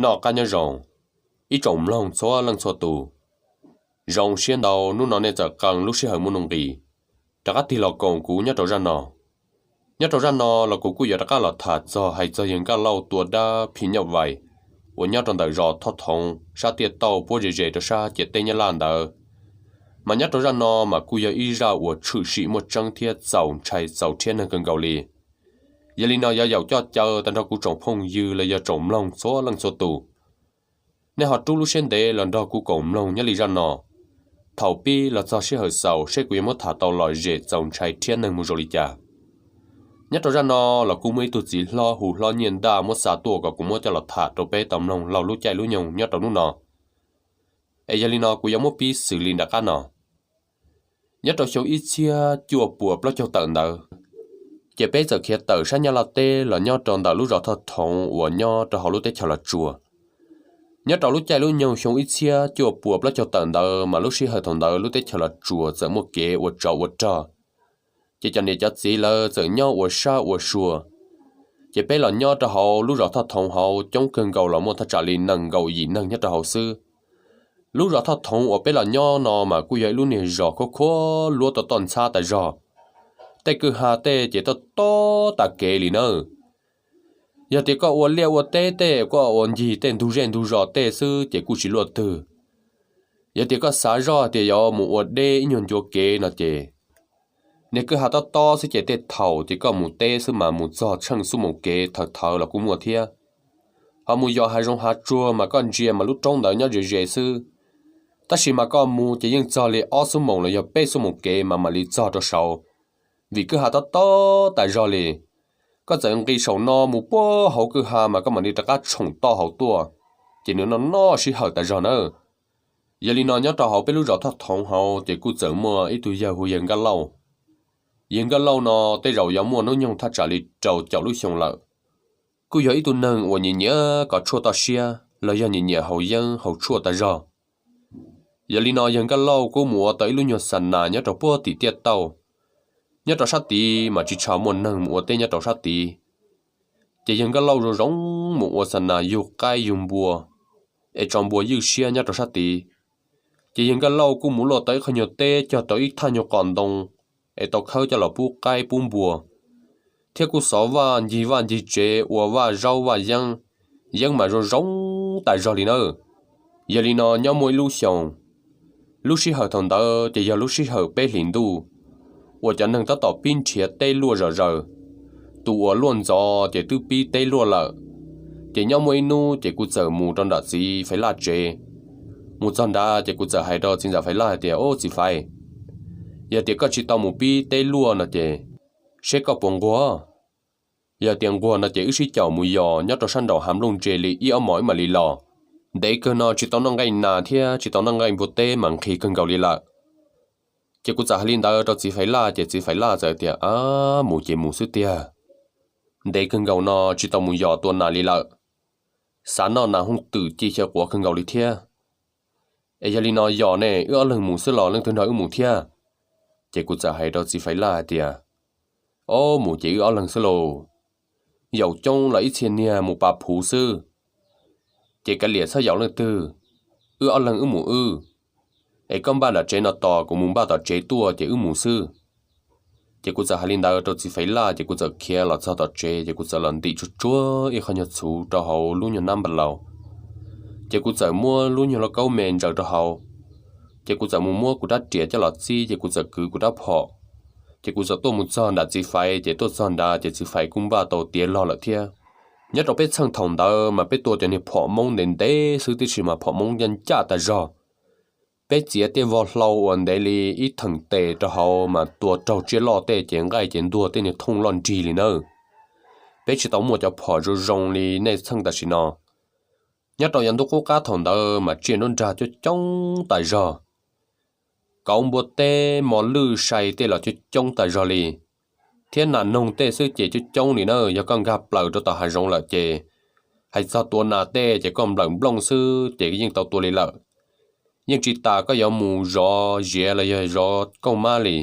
Noj qab nyob zoo, ib tsoom mloog txhua leej txhua tus. Zoo siab ntau hnub no nej txawm qee lub sij hawm muaj nuj nqis rov qab tig los koom kuv nyob rau zaj no. Nyob rau zaj no los kuv kuj yuav rov qab los tham txog hais txog yawg Nkaj Lauj tua dab phim nyuj vais uas nyob rau ntawm zos Thoj Thoov sab tiaj tauj puab ze ze rau sab ciam teb Nyab Laj ntawd. Mas nyob rau zaj no mas kuj yog ib zaj uas tshwm sim muaj tseeb thiab txaus ntshai txaus rhiab neeg kawg nkaus li. Yog li no yuav yaum coj caw tag nrho kuv tsoom phooj ywg los yog tsoom mloog txhua leej txhua tus, nej ho rub lub siab ntev los nrog kuv koom mloog nyob li zaj no. Thaum pib los txog sij hawm xaus seb kuv yuav muab tham tau lom zem txaus ntshai rhiab neeg mus zoo li cas. Nyob rau zaj no los kuj muaj ib tug txiv hlob hu hlob Nyiaj Ntaj muab xa tuaj kom kuv muab coj los tham rau peb tau mloog laug lub caij lub nyoog nyob rau hnub no. Es yog li no kuv yuav muab pib xws li nram qab no. Nyob rau xyoo ib txhiab cuaj puas plaub caug tawm ntawd, ces peb txawm khiav tawm sab Nyab Laj teb los nyob rau ntawm lub zos Thoj Thoov uas nyob rau hauv lub teb chaws Los Tsuas. Nyob rau lub caij lub nyoog xyoo ib txhiab cuaj puas plaub caug tawm ntawd mas lub sij hawm thaum ntawd lub teb chaws Los Tsuas txawm muaj kev ua tsov ua rog, ces cov niam cov txiv lawv txawm nyob ua sab ua sua. Ces peb los nyob rau hauv lub zos Thoj Thoov hauv coob kawg nkaus los muaj thaj tsam li nees nkaum yim neeg nyob rau hauv xwb. Lub zos Thoj Thoov uas peb los nyob no mas kuj yog ib lub niag zos khuab khuab luab toj toj ntxhab tas zog. Tej kwj ha tej ces toj tob tas kev li nawb. Yog tias koj ua liaj ua teb tej, koj ua ncig tej ntug zej ntug zos tej xwb ces kuj tsis luaj twg. Yog tias koj xav zoj tias yuav mus ua deb ib nyuag ncua kev no ces, niag kwj ha tob tob xwb ces tej thaum ces koj mus teb xwb mas mus txog tsheej xuab moos kev thawv thawv los kuj muaj thiab. Ho mus yos hav zoov hav tsuag mas koj ntsia mas lub roob ntawd nyob ze ze xwb, tab sis mas koj mus ces yeej txog li ob xuab moos los yog peb xuab moos kev mas mam li txog rau saud, vim kwj ha tob tob tas zog li. Koj txawm nqis saum no mus puag hauv kwj ha mas koj mam li rov qab tshoom toj hauv tuaj, ces nws noj noj sij hawm tas zog nawb. Yog li no nyob rau hauv peb lub zos Thoj Thoov hauv ces kuj txawm muaj ib tug yawg hu yawg Nkaj Lauj. Yawg Nkaj Lauj no tej zaum yuav muaj hnub nyoog thaj tsam li rau caum lub xyoo lawm. Kuj yog ib tug neeg uas nyiam nyiam kov tshuaj toj siab los yog nyiam nyiam haus yeeb haus tshuaj tas zog. Yog li no yawg Nkaj Lauj kuj mus ua tau ib lub nyuag xa nas nyob rau puag tim tiaj tauj. Nyob rau sab tid mas tsis tshua muaj neeg mus ua teb nyob rau sab tid. Ces yawg Nkaj Lauj zoo zoo mus ua xa nas yug qaib yug npua, es tso npua ywj siab nyob rau sab tid. Ces yawg Nkaj Lauj kuj mus luaj tau ib qho nyuag teb cog tau ib thaj nyuag qos ntoo, es tau khawb coj los pub qaib pub npua, thiab kuj xov vaj ncig vaj ncig tsev ua vaj zaub vaj yeeb, yeeb mas zoo zoo tas zog li nawb. Yog li no nyob muaj ib lub xyoos, lub sij hawm thaum ntawd ces yog lub sij hawm peb hlis ntuj, uas cov neeg tab tom pib nrhiav teb luaj zom zaws. Tus uas luaj ntxov ces twb pib teb luaj lawm. Ces nyob muaj ib hnub ces kuv txawm mus rau nram txiv Faiv Laj tsev. Mus txog nrad ces kuv txawm hais rau txiv ntxawm Faiv Laj hais tias, Au txiv Faiv, yog tias koj tsis tau mus pib teb luaj no ces seb koj puas nquag? Yog tias nquag no ces wb sib caum mus yos nyob rau sab nraum hav nplooj ntse li ib ob hmos wb mam li los. Ntev kawg no tsis tau noj nqaij nas thiab tsis tau noj nqaij npua teb mas nqhis kawg nkaus li lawm. Ces kuv txawm hais li ntawd rau txiv Faiv Laj ces txiv Faiv Laj txawm tias, Ab, mus ces mus xwb tiag. Ntev kawg nkaus no tsis tau mus yos tua nas li lawm. Xav noj nas hooj twm ci xyaw quav kawg nkaus li thiab. Es yog li no yog ne wb ob leeg mus xwb los leej twg nrog wb mus thiab? Ces kuv txawm hais rau txiv Faiv Laj hais tias, Ob, mus ces wb ob leeg xwb lauj. Yaum coob los ib txhia niag mus pa phuv xwb. Ces kav liam txhob yaum leej twg, wb ob leeg wb mus wb. Es koj npaj nram tsev no tos kuv mus npaj tom tsev tuaj ces wb mus xwb. Ces kuv txawm hais li ntawd rau txiv Faiv Laj ces kuv txawm khiav los txog tom tsev ces kuv txawm los ntim tsuag tsuag ib qho nyuag txhuv rau hauv lub nyuag nab npa laus. Ces kuv txawm muab lub nyuag lauj kaub me ntsaws rau hauv. Ces kuv txawm mus muab kuv rab riam coj los txib ces kuv txawm kwv kuv rab phom. Ces kuv txawm tuaj mus txog nram txiv Faiv ces tuaj txog nrad ces txiv Faiv kuj npaj tau tiav log lawm thiab. Nyob rau peb txheej thaum ntawd mas peb tua cov niag phom Hmoob ntev ntev xwb tib si mas phom Hmoob ncaj ncaj tas zog. Peb txiav tej vog hlau uas ntev li ib theem tes rau hauv mas tua raug tsiaj loj tej ces nqaij ces ntuag tej niag thooj loj nrig li nawb. Peb tsis tau muaj cov phom zoo zoo li nej txheej tam sim no. Nyob rau yav ntuj qub qab thaum ntawd mas tsiaj nruab nrag coob coob tas zog. Kauv npua teb mos lwj sai tej los coob coob tas zog li. Thiab nas noog tej xwb ces coob coob li na, yog koj nkag plaws rau tom hav zoov lawm ces hais txog tua nas tej ces koj nplawm nplooj xwb ces yeej tau tua li lawm. Yeej tsis tas koj yuav mus zov ziav los yog zov kauj mab li.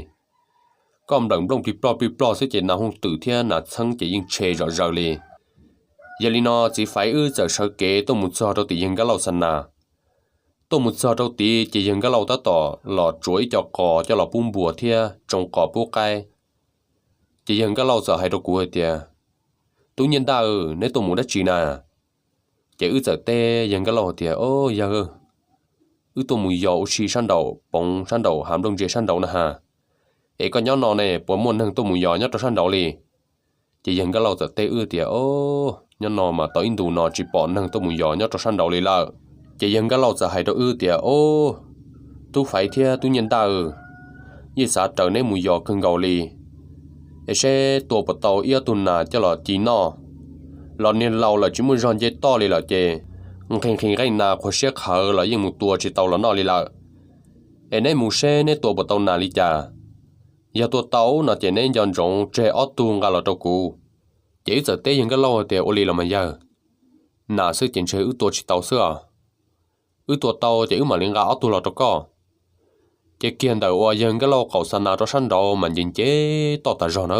Koj nplawm nplooj plig plog plig plog xwb ces nas hooj twm thiab nas txheeb ces yeej tshe zom zaws li. Yog li no txiv Faiv wb txawm sawv kev tuaj mus txog rau tim yawg Nkaj Lauj xa nas. Tuaj mus txog rau tid ces yawg Nkaj Lauj tab tom los tsuav ib co qos coj los pub npua thiab tsoo qos pub qaib. Ces yawg Nkaj Lauj txawm hais rau kuv hais tias, Tub Nyiaj Ntaj, neb tuaj mus dab tsi na? Ces wb txawm teb yawg Nkaj Lauj hais tias, O yawg, wb tuaj mus yos ua si sab nraum poov sab nraum hav nplooj ntse sab nraud na has. Es koj nyob no ne puas muaj neeg tuaj mus yos nyob rau sab nraud li? Ces yawg Nkaj Lauj txawm teb wb tias, O, nyob no mas tau ib ntus no tsis pom neeg tuaj mus yos nyob rau sab nraud li lawm. Ces yawg Nkaj Lauj txawm hais rau wb tias, O, tub Faiv thiab tub Nyiaj Ntaj, yeej xav raws neb mus yos kawg nkaus li, es seb tua puas tau ib ob tug nas coj los ci noj. Los niag laus lawm tsis muaj zog nce toj li lawm ces nqhis nqhis nqeej nas qhuav siab qhawv los yeej mus tua tsis tau los noj li lawm. Es neb mus seb neb tua puas tau nas li cas. Yog tua tau no ces neb nco ntsoov tseg ob tug nqa los rau kuv. Ces wb txawm teb yawg Nkaj Lauj tias, Ua li los mas yawg, nas xwb ces ntshe wb tua tsis tau xwb os. Wb tua tau ces wb mam li nqa ob tug los rau koj. Ces kiag ntawm uas yawg Nkaj Lauj qaum xa nas rau sab nraud mas nce nce toj tas zog na,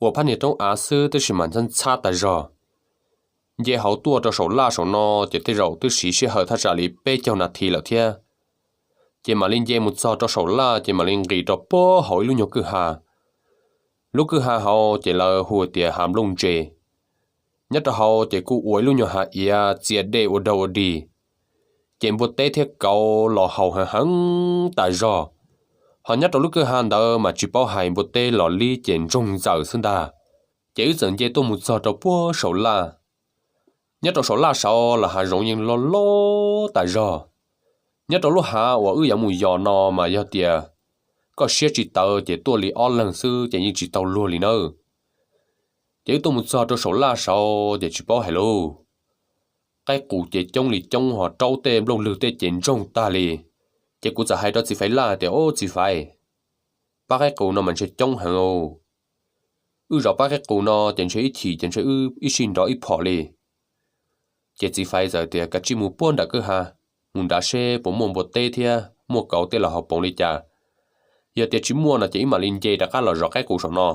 ua phab niag roob av xwb tab sis mas ntxhab ntxhab tas zog. Nce hauv tuaj rau saum laj saum no ces tej zaum twb siv sij hawm thaj tsam li peb caug nas this lawm thiab. Ces mam li nce mus txog rau saum laj ces mam li nqis rau puag hauv ib lub nyuag kwj ha. Lub kwj ha hauv ces lawv hu tias hav nplooj ntse. Nyob rau hauv ces kuj ua ib lub nyuag hav iav txias dej ua dog ua dig, ces npua teb thiab kauv los haus heev heev tas zog. Ho nyob rau lub kwj ha ntawd mas tsis paub hais npua teb los li ces ntsoog ntxaws xwb ntag. Ces wb txawm nce tuaj mus txog rau puag saum laj. Nyob rau saum laj saud los hav zoov yeej loj loj tas zog. Nyob rau lub hav uas wb yuav mus yos no mas yog tias koj siab tsis tawv ces tuaj li ob leeg xwb ces yeej tsis tau luag li nawb. Ces wb tuaj mus txog rau saum laj saud ces tsis paub hais lauj, qaib qus ces coob li coob ho raub tej nplooj lwg tej ces ntsoog tag li. Ces kuv txawm hais rau txiv Faiv Laj tias, Ob, txiv Faiv, pab qaib qus no mas ntshe coob heev. Wb zov pab qaib qus no ces ntshe ib chim ces ntshe wb ib sij nrov ib phom li. Ces txiv Faiv txawm tias, Kav tsij mus puag nram kwj ha, mus nrad seb puas muaj npua teb thiab muaj kauv tej los haus poov li cas. Yog tias tsis muaj no ces wb mam li nce rov qab los zov qaib qus saum no.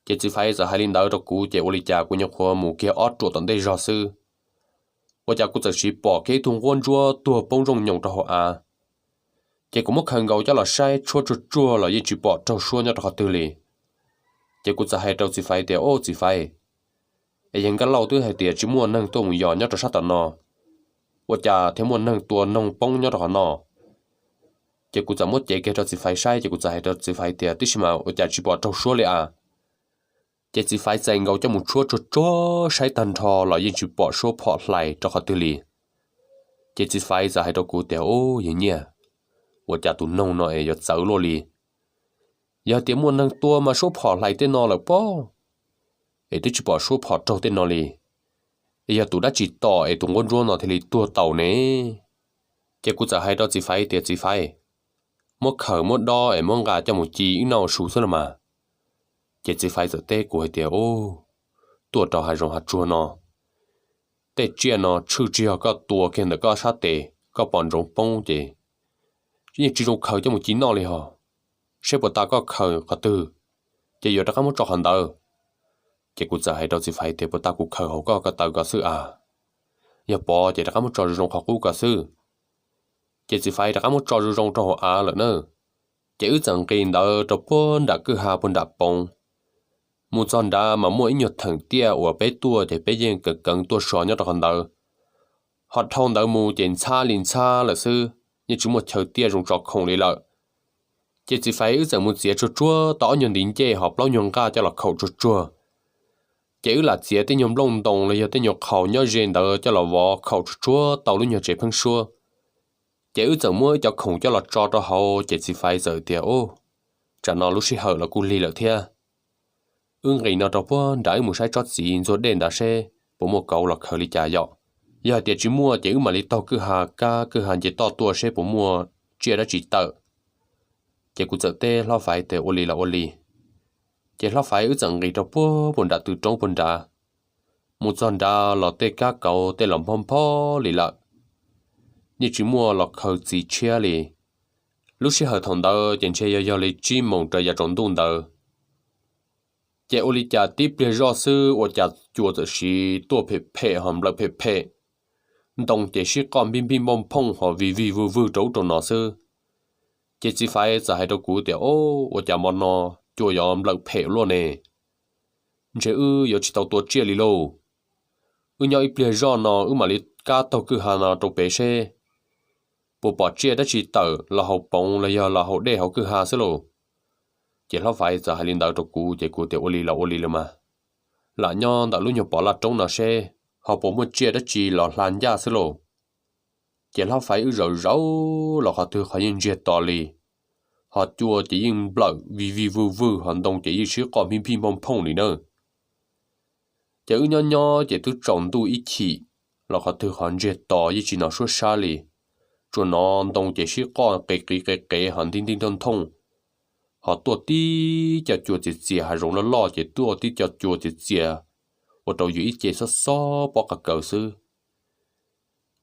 Ces txiv Faiv txawm hais li ntawd rau kuv ces ua li cas kuv nyuam qhuav mus kiag ob ruam tom ntej zog xwb, ua cas kuv txawm siv pom kiag ib tug nquab ntsuab tuag poob zooj nyoos rau hauv av. Ces kuv muab khaws nkaus coj los saib tshuab tsuag tsuag los yeej tsis pom raug suab nyob rau qhov twg li. Ces kuv txawm hais rau txiv Faiv tias, Ob, txiv Faiv, es yawg Nkaj Lauj twb hais tias tsis muaj neeg tuaj mus yos nyob rau sab tom no, ua cas thiaj muaj neeg tua noog poob nyob rau qhov no? Ces kuv txawm muab cev kiag rau txiv Faiv saib ces kuv txawm hais rau txiv Faiv tias, Tib si mas ua cas tsis pom raug suab li a? Ces txiv Faiv txais nkaus coj mus tshuab tsuag tsuag saib tag nrho los yeej tsis pom suab phom hlais rau qhov twg li. Ces txiv Faiv txawm hais rau kuv tias, Ub, yawg Nyiaj, ua cas tus noog no es yuav txawv luaj li? Yog tias muaj neeg tua mas suab phom hlais tej no lawm pob, es twb tsis pom suab phom raug tej no li. Es yog tus dab tsi tom es tus nquab ntsuab no thiaj li tuag tau ne? Ces kuv txawm hais rau txiv Faiv tias, Txiv Faiv, muab khaws muab dob es muab nqa coj mus ci ib noj su xwb los mas. Ces txiv Faiv txawm teb kuv hais tias, Ub, tuaj rau hav zoov hav tsuag no, tej tsiaj no tshwj tsis yog koj tua kiag ntawm koj sab tes koj pom ntsoov poob ces yeej tsis zoo khaws coj mus ci noj li hos. Seb puas tas koj khaws qhov twg, ces yuav rov qab muab tso qhov ntawd. Ces kuv txawm hais rau txiv Faiv tias, Puas tas kuv khaws hauv koj ko taw ko xwb a? Yog pov ces rov qab muab tso zoo zoo qhov qub ko xwb. Ces txiv Faiv rov qab muab tso zoo zoo rau hauv av lawm na. Ces wb txawm nqis ntawd rau puag nram kwj ha puag nram poov. Mus txog nrad mas muaj ib nyuag theem tiaj uas peb tuaj ces peb yeej keev keev tuaj so nyob rau qhov ntawd. Ho dhau ntawd mus ces ntxhab li ntxhab lawm xwb, yeej tsis muaj chaw tiaj zoo tso khoom li lawm. Ces txiv Faiv wb txawm mus txiav tsuag tsuag tau ob nyuag ntiv ncej ho plaub nyuag nqaj coj los khaum tsuag tsuag. Ces wb lam txiav tej nyuag nplooj ntoo los yog tej nyuag qhaus nyob ze ntawd coj los vov khaum tsuag tsuag tau lub nyuag tsev pheeb suab. Ces wb txawm muab ib co khoom coj los tso rau hauv ces txiv Faiv txawm tias, Ub, tsam no lub sij hawm los kuj lig lawm thiab. Wb nqis no rau puag nrad wb mus saib tsob txiv ntxuag dej nrad seb puas muaj kauv los khaws li cas yom. Yog hais tias tsis muaj ces wb mam li taug kwj ha kab kwj ha nce toj tuaj seb puas muaj tsiaj dab tsi tawm. Ces kuv txawm teb Hlob Faiv tias, Ua li los ua li. Ces Hlob Faiv wb txawm nqis rau puag puag nram tw roob puag nrad. Mus txog nrad los tej kab kauv tej los nphob nphob li lawm, yeej tsis muaj los khaws txiv tshiab li. Lub sij hawm thaum ntawd ces ntshe yog yog li tsib moos rau yav tsaus ntuj ntawd. Ces ua li cas tib pliag zoj xwb ua cas cua txawm siv tuaj phem phem ho nplawm phem phem, ntoo ces sib qoj npij npij npoj nphooj ho vij vij vwj vwj rau ub rau no xwb. Ces txiv Faiv txawm hais rau kuv tias, Ob, ua cas hmo no cua yuav nplawm phem luaj ne? Ntshe wb yuav tsis tau tua tsiaj li lauj. Wb nyob ib pliag zoj no wb mam li kab taug kwj ha no rau pem seb puas pom tsiaj dab tsi tawm los haus poov los yog los haus dej hauv kwj ha xwb lauj. Ces hlob Faiv txawm hais li ntawd rau kuv ces kuv tias, Ua li los ua li los mas, lam nyob ntawm lub nyuag pov laj roob no seb ho puas muaj tsiaj dab tsi los hla ncaj xwb lauj. Ces hlob Faiv wb zaum zaum los qhov twg qhov yeej ntsiag to li, ho cua ces yeej nplawm vij vij vwj vwj ho ntoo ces yeej sib qoj npij npij npoj nphooj li na. Ces wb nyob nyob ces twb tsaus ntuj ib chim los qhov twg qhov ntsiag to yeej tsis hnov suab sab li, tsuas hnov ntoo ces sib qoj qe qiv qe qev ho ntij ntij ntooj nthooj, ho tuaj tib co cua txias txias hav zoov loj loj ces tuaj tib co cua txias txias ua rau yus ib ce xob xob pob qa kaws xwb.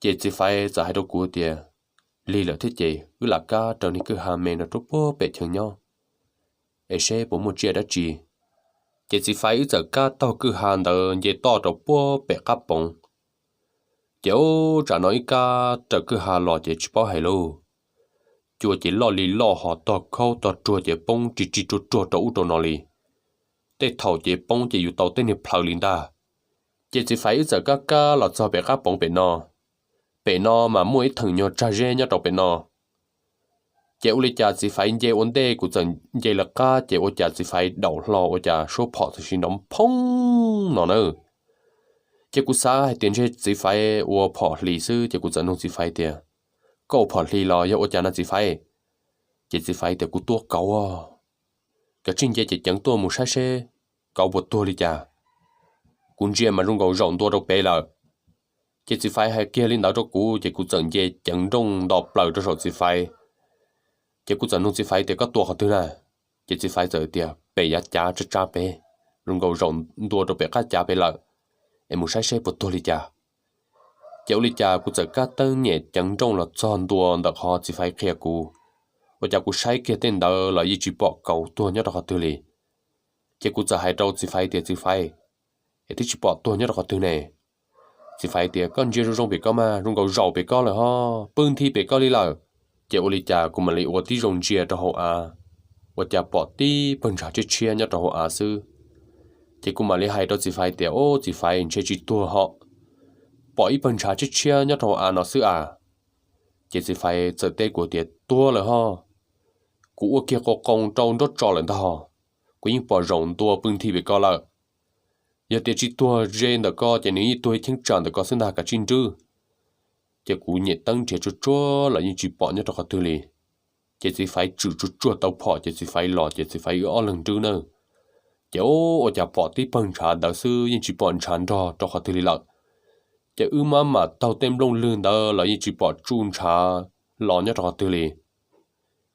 Ces txiv Faiv txawm hais rau kuv tias, Lig lawm thiab ces wb lam kab raws niag kwj ha me no rau puag pem chaw nyob es seb puas muaj tsiaj dab tsi. Ces txiv Faiv wb txawm kab taug kwj ha ntawd nce toj rau puag pem qab poov. Ces ub, tsam no wb kab raws kwj ha los ces tsis paub hais lauj, cua ces loj li loj ho tog khaub tog ruag ces poob ri ri ruag ruag rau ub rau no li. Tej thaum ces poob ces yus tau tej niag plhaws li ntag. Ces txiv Faiv wb txawm kab kab los txog pem qab poov pem no. Pem no mas muaj ib theem nyuag tsag zeb nyob rau pem no. Ces ua li cas txiv Faiv nce ua ntej kuv txawm nce lawv qab ces ua cas txiv Faiv daum hlo ua cas suab phom txawm sis nrov phoob no na. Ces kuv xav hais tias ntshe txiv Faiv ua phom hlis xwb ces kuv txawm nug txiv Faiv tias, Koj ua phom hlis los yog ua cas no txiv Faiv? Ces txiv Faiv tias, Kuv tua kauv. Kav tsij nce ceev ceev tuaj mus saib seb kauv puas tuag li cas. Kuv ntsia mas zoo nkaus zaum ntua rau pem lawm. Ces txiv Faiv hais kiag li ntawd rau kuv ces kuv txawm nce ceev nrooj nto plaws rau saum txiv Faiv. Ces kuv txawm nug txiv Faiv tias, Koj tua qhov twg na? Ces txiv Faiv txawm tias, Pem yav cav tsab tsab pem, zoo nkaus zaum ntua rau pem qab cav pem lawm, es mus saib seb puas tuag li cas. Ces ua li cas kuv txawm kab teeb nyem ceev nrooj los txog ntua ntawm qhov txiv Faiv qhia kuv. Ua cas kuv saib kiag tej ntawd los yeej tsis pom kauv tuag nyob rau qhov twg li. Ces kuv txawm hais rau txiv Faiv tias, Txiv Faiv, es twb tsis pom tuag nyob rau qhov twg ne? Txiv Faiv tias, Koj ntsia zoo zoo pem ko mas zoo nkaus zaum pem ko lawm ho, pw nthi pem ko li lawm. Ces ua li cas kuv mam li ua tib zoo ntsia rau hauv av, ua cas pom tib pawg ntshav tshiab tshiab nyob rau hauv av xwb. Ces kuv mam li hais rau txiv Faiv tias, Ob, txiv Faiv, ntshe tsis tuag ho, pom ib pawg ntshav tshiab tshiab nyob rau hauv av no xwb as. Ces txiv Faiv txawm teb kuv tias, Tuag lawm ho, kuv ua kiag qoo qoo rau nruab tso lawm ntag ho, kuv yeej pom zaum ntua pw nthi pem ko lawm. Yog tias tsis tuag ze ntawm ko ces nws yeej tuag ib cheeb tsam ntawm ko xwb ntag, kav tsij nrwb. Ces kuv nyem teeb nrhiav tsuag tsuag los yeej tsis pom nyob rau qhov twg li. Ces txiv Faiv tswm tsuag tsuag tau phom ces txiv Faiv los ces txiv Faiv wb ob leeg nrwb na. Ces ua cas pom tib pawg ntshav ntawd xwb yeej tsis pom ntshav nrog rau qhov twg li lawm. Ces wb maj mam taug tej nplooj lwg ntawd los yeej tsis pom tsuj ntshav los nyob rau qhov twg li.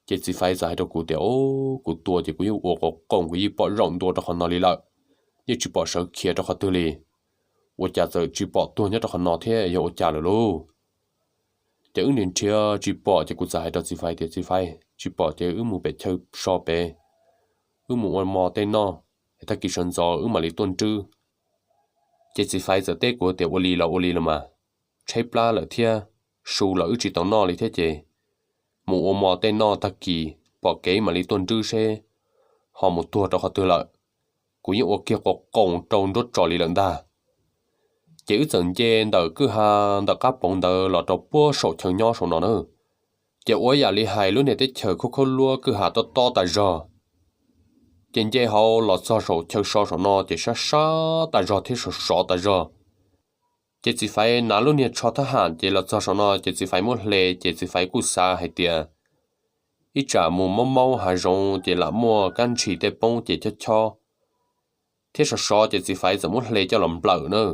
Ces txiv Faiv txawm hais rau kuv tias, Ob, kuv tua ces kuv yeej ua qoo qoo kuv yeej pom zaum ntua rau qhov no li lawm, yeej tsis pom sawv khiav rau qhov twg li. Ua cas txawm tsis pom tuag nyob rau qhov no thiab, yog ua cas lawm lauj? Ces wb nrhiav nrhiav tsis pom ces kuv txawm hais rau txiv Faiv tias, Txiv Faiv, tsis pom ces wb mus pem chaw so pem, wb mus ua mov tej noj, es tag kis sawv ntxov wb mam li tuaj nrwb. Ces txiv Faiv txawm teb kuv tias, Ua li los ua li los mas, tshaib plab lawm thiab, su los wb tsis tau noj li thiab ces mus ua mov tej noj tag kis pom kev mam li tuaj nrwb seb ho mus tuag rau qhov twg lawm. Kuv yeej ua kiag qoo qoo rau nruab tso li lawm ntag. Ces wb txawm nce ntawm kwj ha ntawm qab poov ntawd los rau puag saum chaw nyob saum no na. Ces ua yam li hais lub niag teb chaws khaub khaub luab kwj ha tob tob tas zog. Ces nce hauv los txog saum chaw so saum no ces sab sab tas zog thiab sov sov tas zog. Ces txiv Faiv hnav lub niag tsho thab ham ces los txog saum no ces txiv Faiv muab hle ces txiv Faiv kuj xav hais tias ib tsam mus maub maub hav zoov ces lam muaj kab ntshis tej poob ces chob chob thiab sov sov ces txiv Faiv txawm muab hle coj los nplawm na.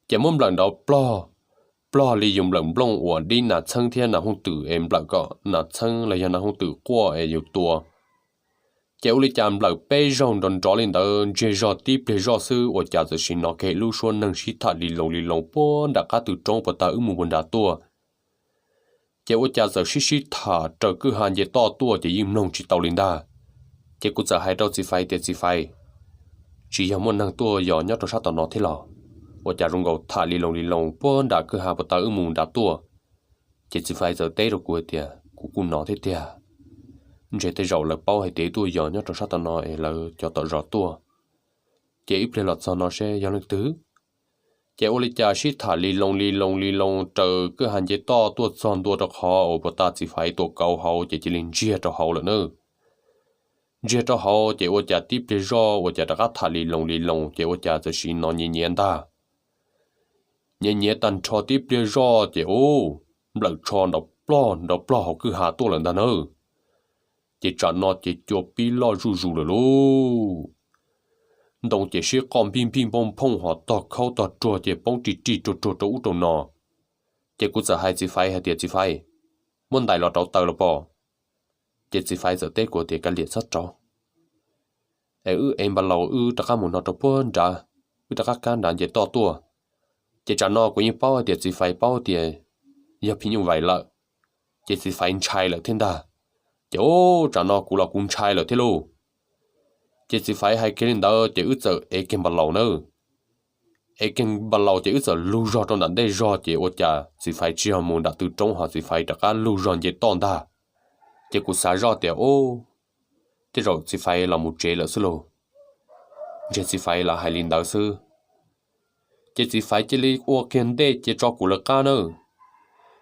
Ces muab nplawm nrov plog, plog li yus nplawm nplooj uas dib nas txheeb thiab nas hooj twm es nplawm kom nas txheeb los yog nas hooj twm quaj es yus tua. Ces ua li cas nplawm peb zaug nrov nrov li ntawd ntsiag zog tib pliag zoj xwb ua cas txawm sim hnov kiag lub suab neeg sib tham li loo li loo puag nram qab tw roob puag ta wb mus puag nrad tuaj. Ces ua cas txawm sib sib tham raws kwj ha nce toj tuaj ces yeej mloog tsis tau li ntag. Ces kuv txawm hais rau txiv Faiv tias, Txiv Faiv, tsis yog muaj neeg tuaj yos nyob rau sab tom no thiab los? Ua cas zoo nkaus tham li loos li loos puag nram kwj ha puag ta wb mus nrad tuaj? Ces txiv faiv txawm teb rau kuv tias, Kuv kuj hnov thiab tiag, ntshe tej zaum lawv paub hais tias tuaj yos nyob rau sab tom no es lawv cov tom zos tuaj. Ces ib pliag los txog no seb yog leej twg. Ces ua li cas sib tham li loos li loos li loos raws kwj ha nce toj tuaj txog ntua rau qhov uas puag ta txiv faiv tua kauv hauv ces cia li ntsiag rau hauv lawm na. Ntsiag rau hauv ces ua cas tib pliag zoj ua cas rov qab tham li loos li loos ces ua cas txawm sim hnov nyiav nyiav ntag. Nyiav nyiav tag nrho tib pliag zoj ces ub, nplawm tsho nrov plog nrov plog hauv kwj ha tuaj lawm ntag nawb. Ces tsam no ces cua pib loj zuj zus lawm lauj. Ntoo ces sib qoj npij npij npoj nphooj hos tog khaub tog ruag ces poob ri ri ruag ruag rau ub rau no. Ces kuv txawm hais txiv faiv hais tias, Txiv faiv, muab ntais los rauv taws los pom? Ces txiv faiv txawm teb kuv tias, Kav liam, txhob rauv es wb ev npas laus wb rov qab mus no rau puag nrad, wb rov qab kab nrad nce toj tuaj. Ces tsam no kuv yeej paub hais tias txiv faiv paub tias yog phim nyuj vais lawm, ces txiv faiv ntshai lawm thiab ntag. Ces ub, tsam no kuv los kuv ntshai lawm thiab lauj. Ces txiv faiv hais kiag li ntawd ces wb txawm ev kiag npas laus nawb. Ev kiag npas laus ces wb txawm lug zog rau ntawm ntej zog ces ua cas txiv faiv tsis yog mus nram tw roob hos txiv faiv rov qab lug zog nce toj ntag. Ces kuv xav zoj tias, Ub, tej zaum txiv faiv los mus tsev lawm xwb lauj. Ntshe txiv faiv los hais li ntawd xwb. Ces txiv faiv cia li ua kiag ntej cia tso kuv lawv qab nawb.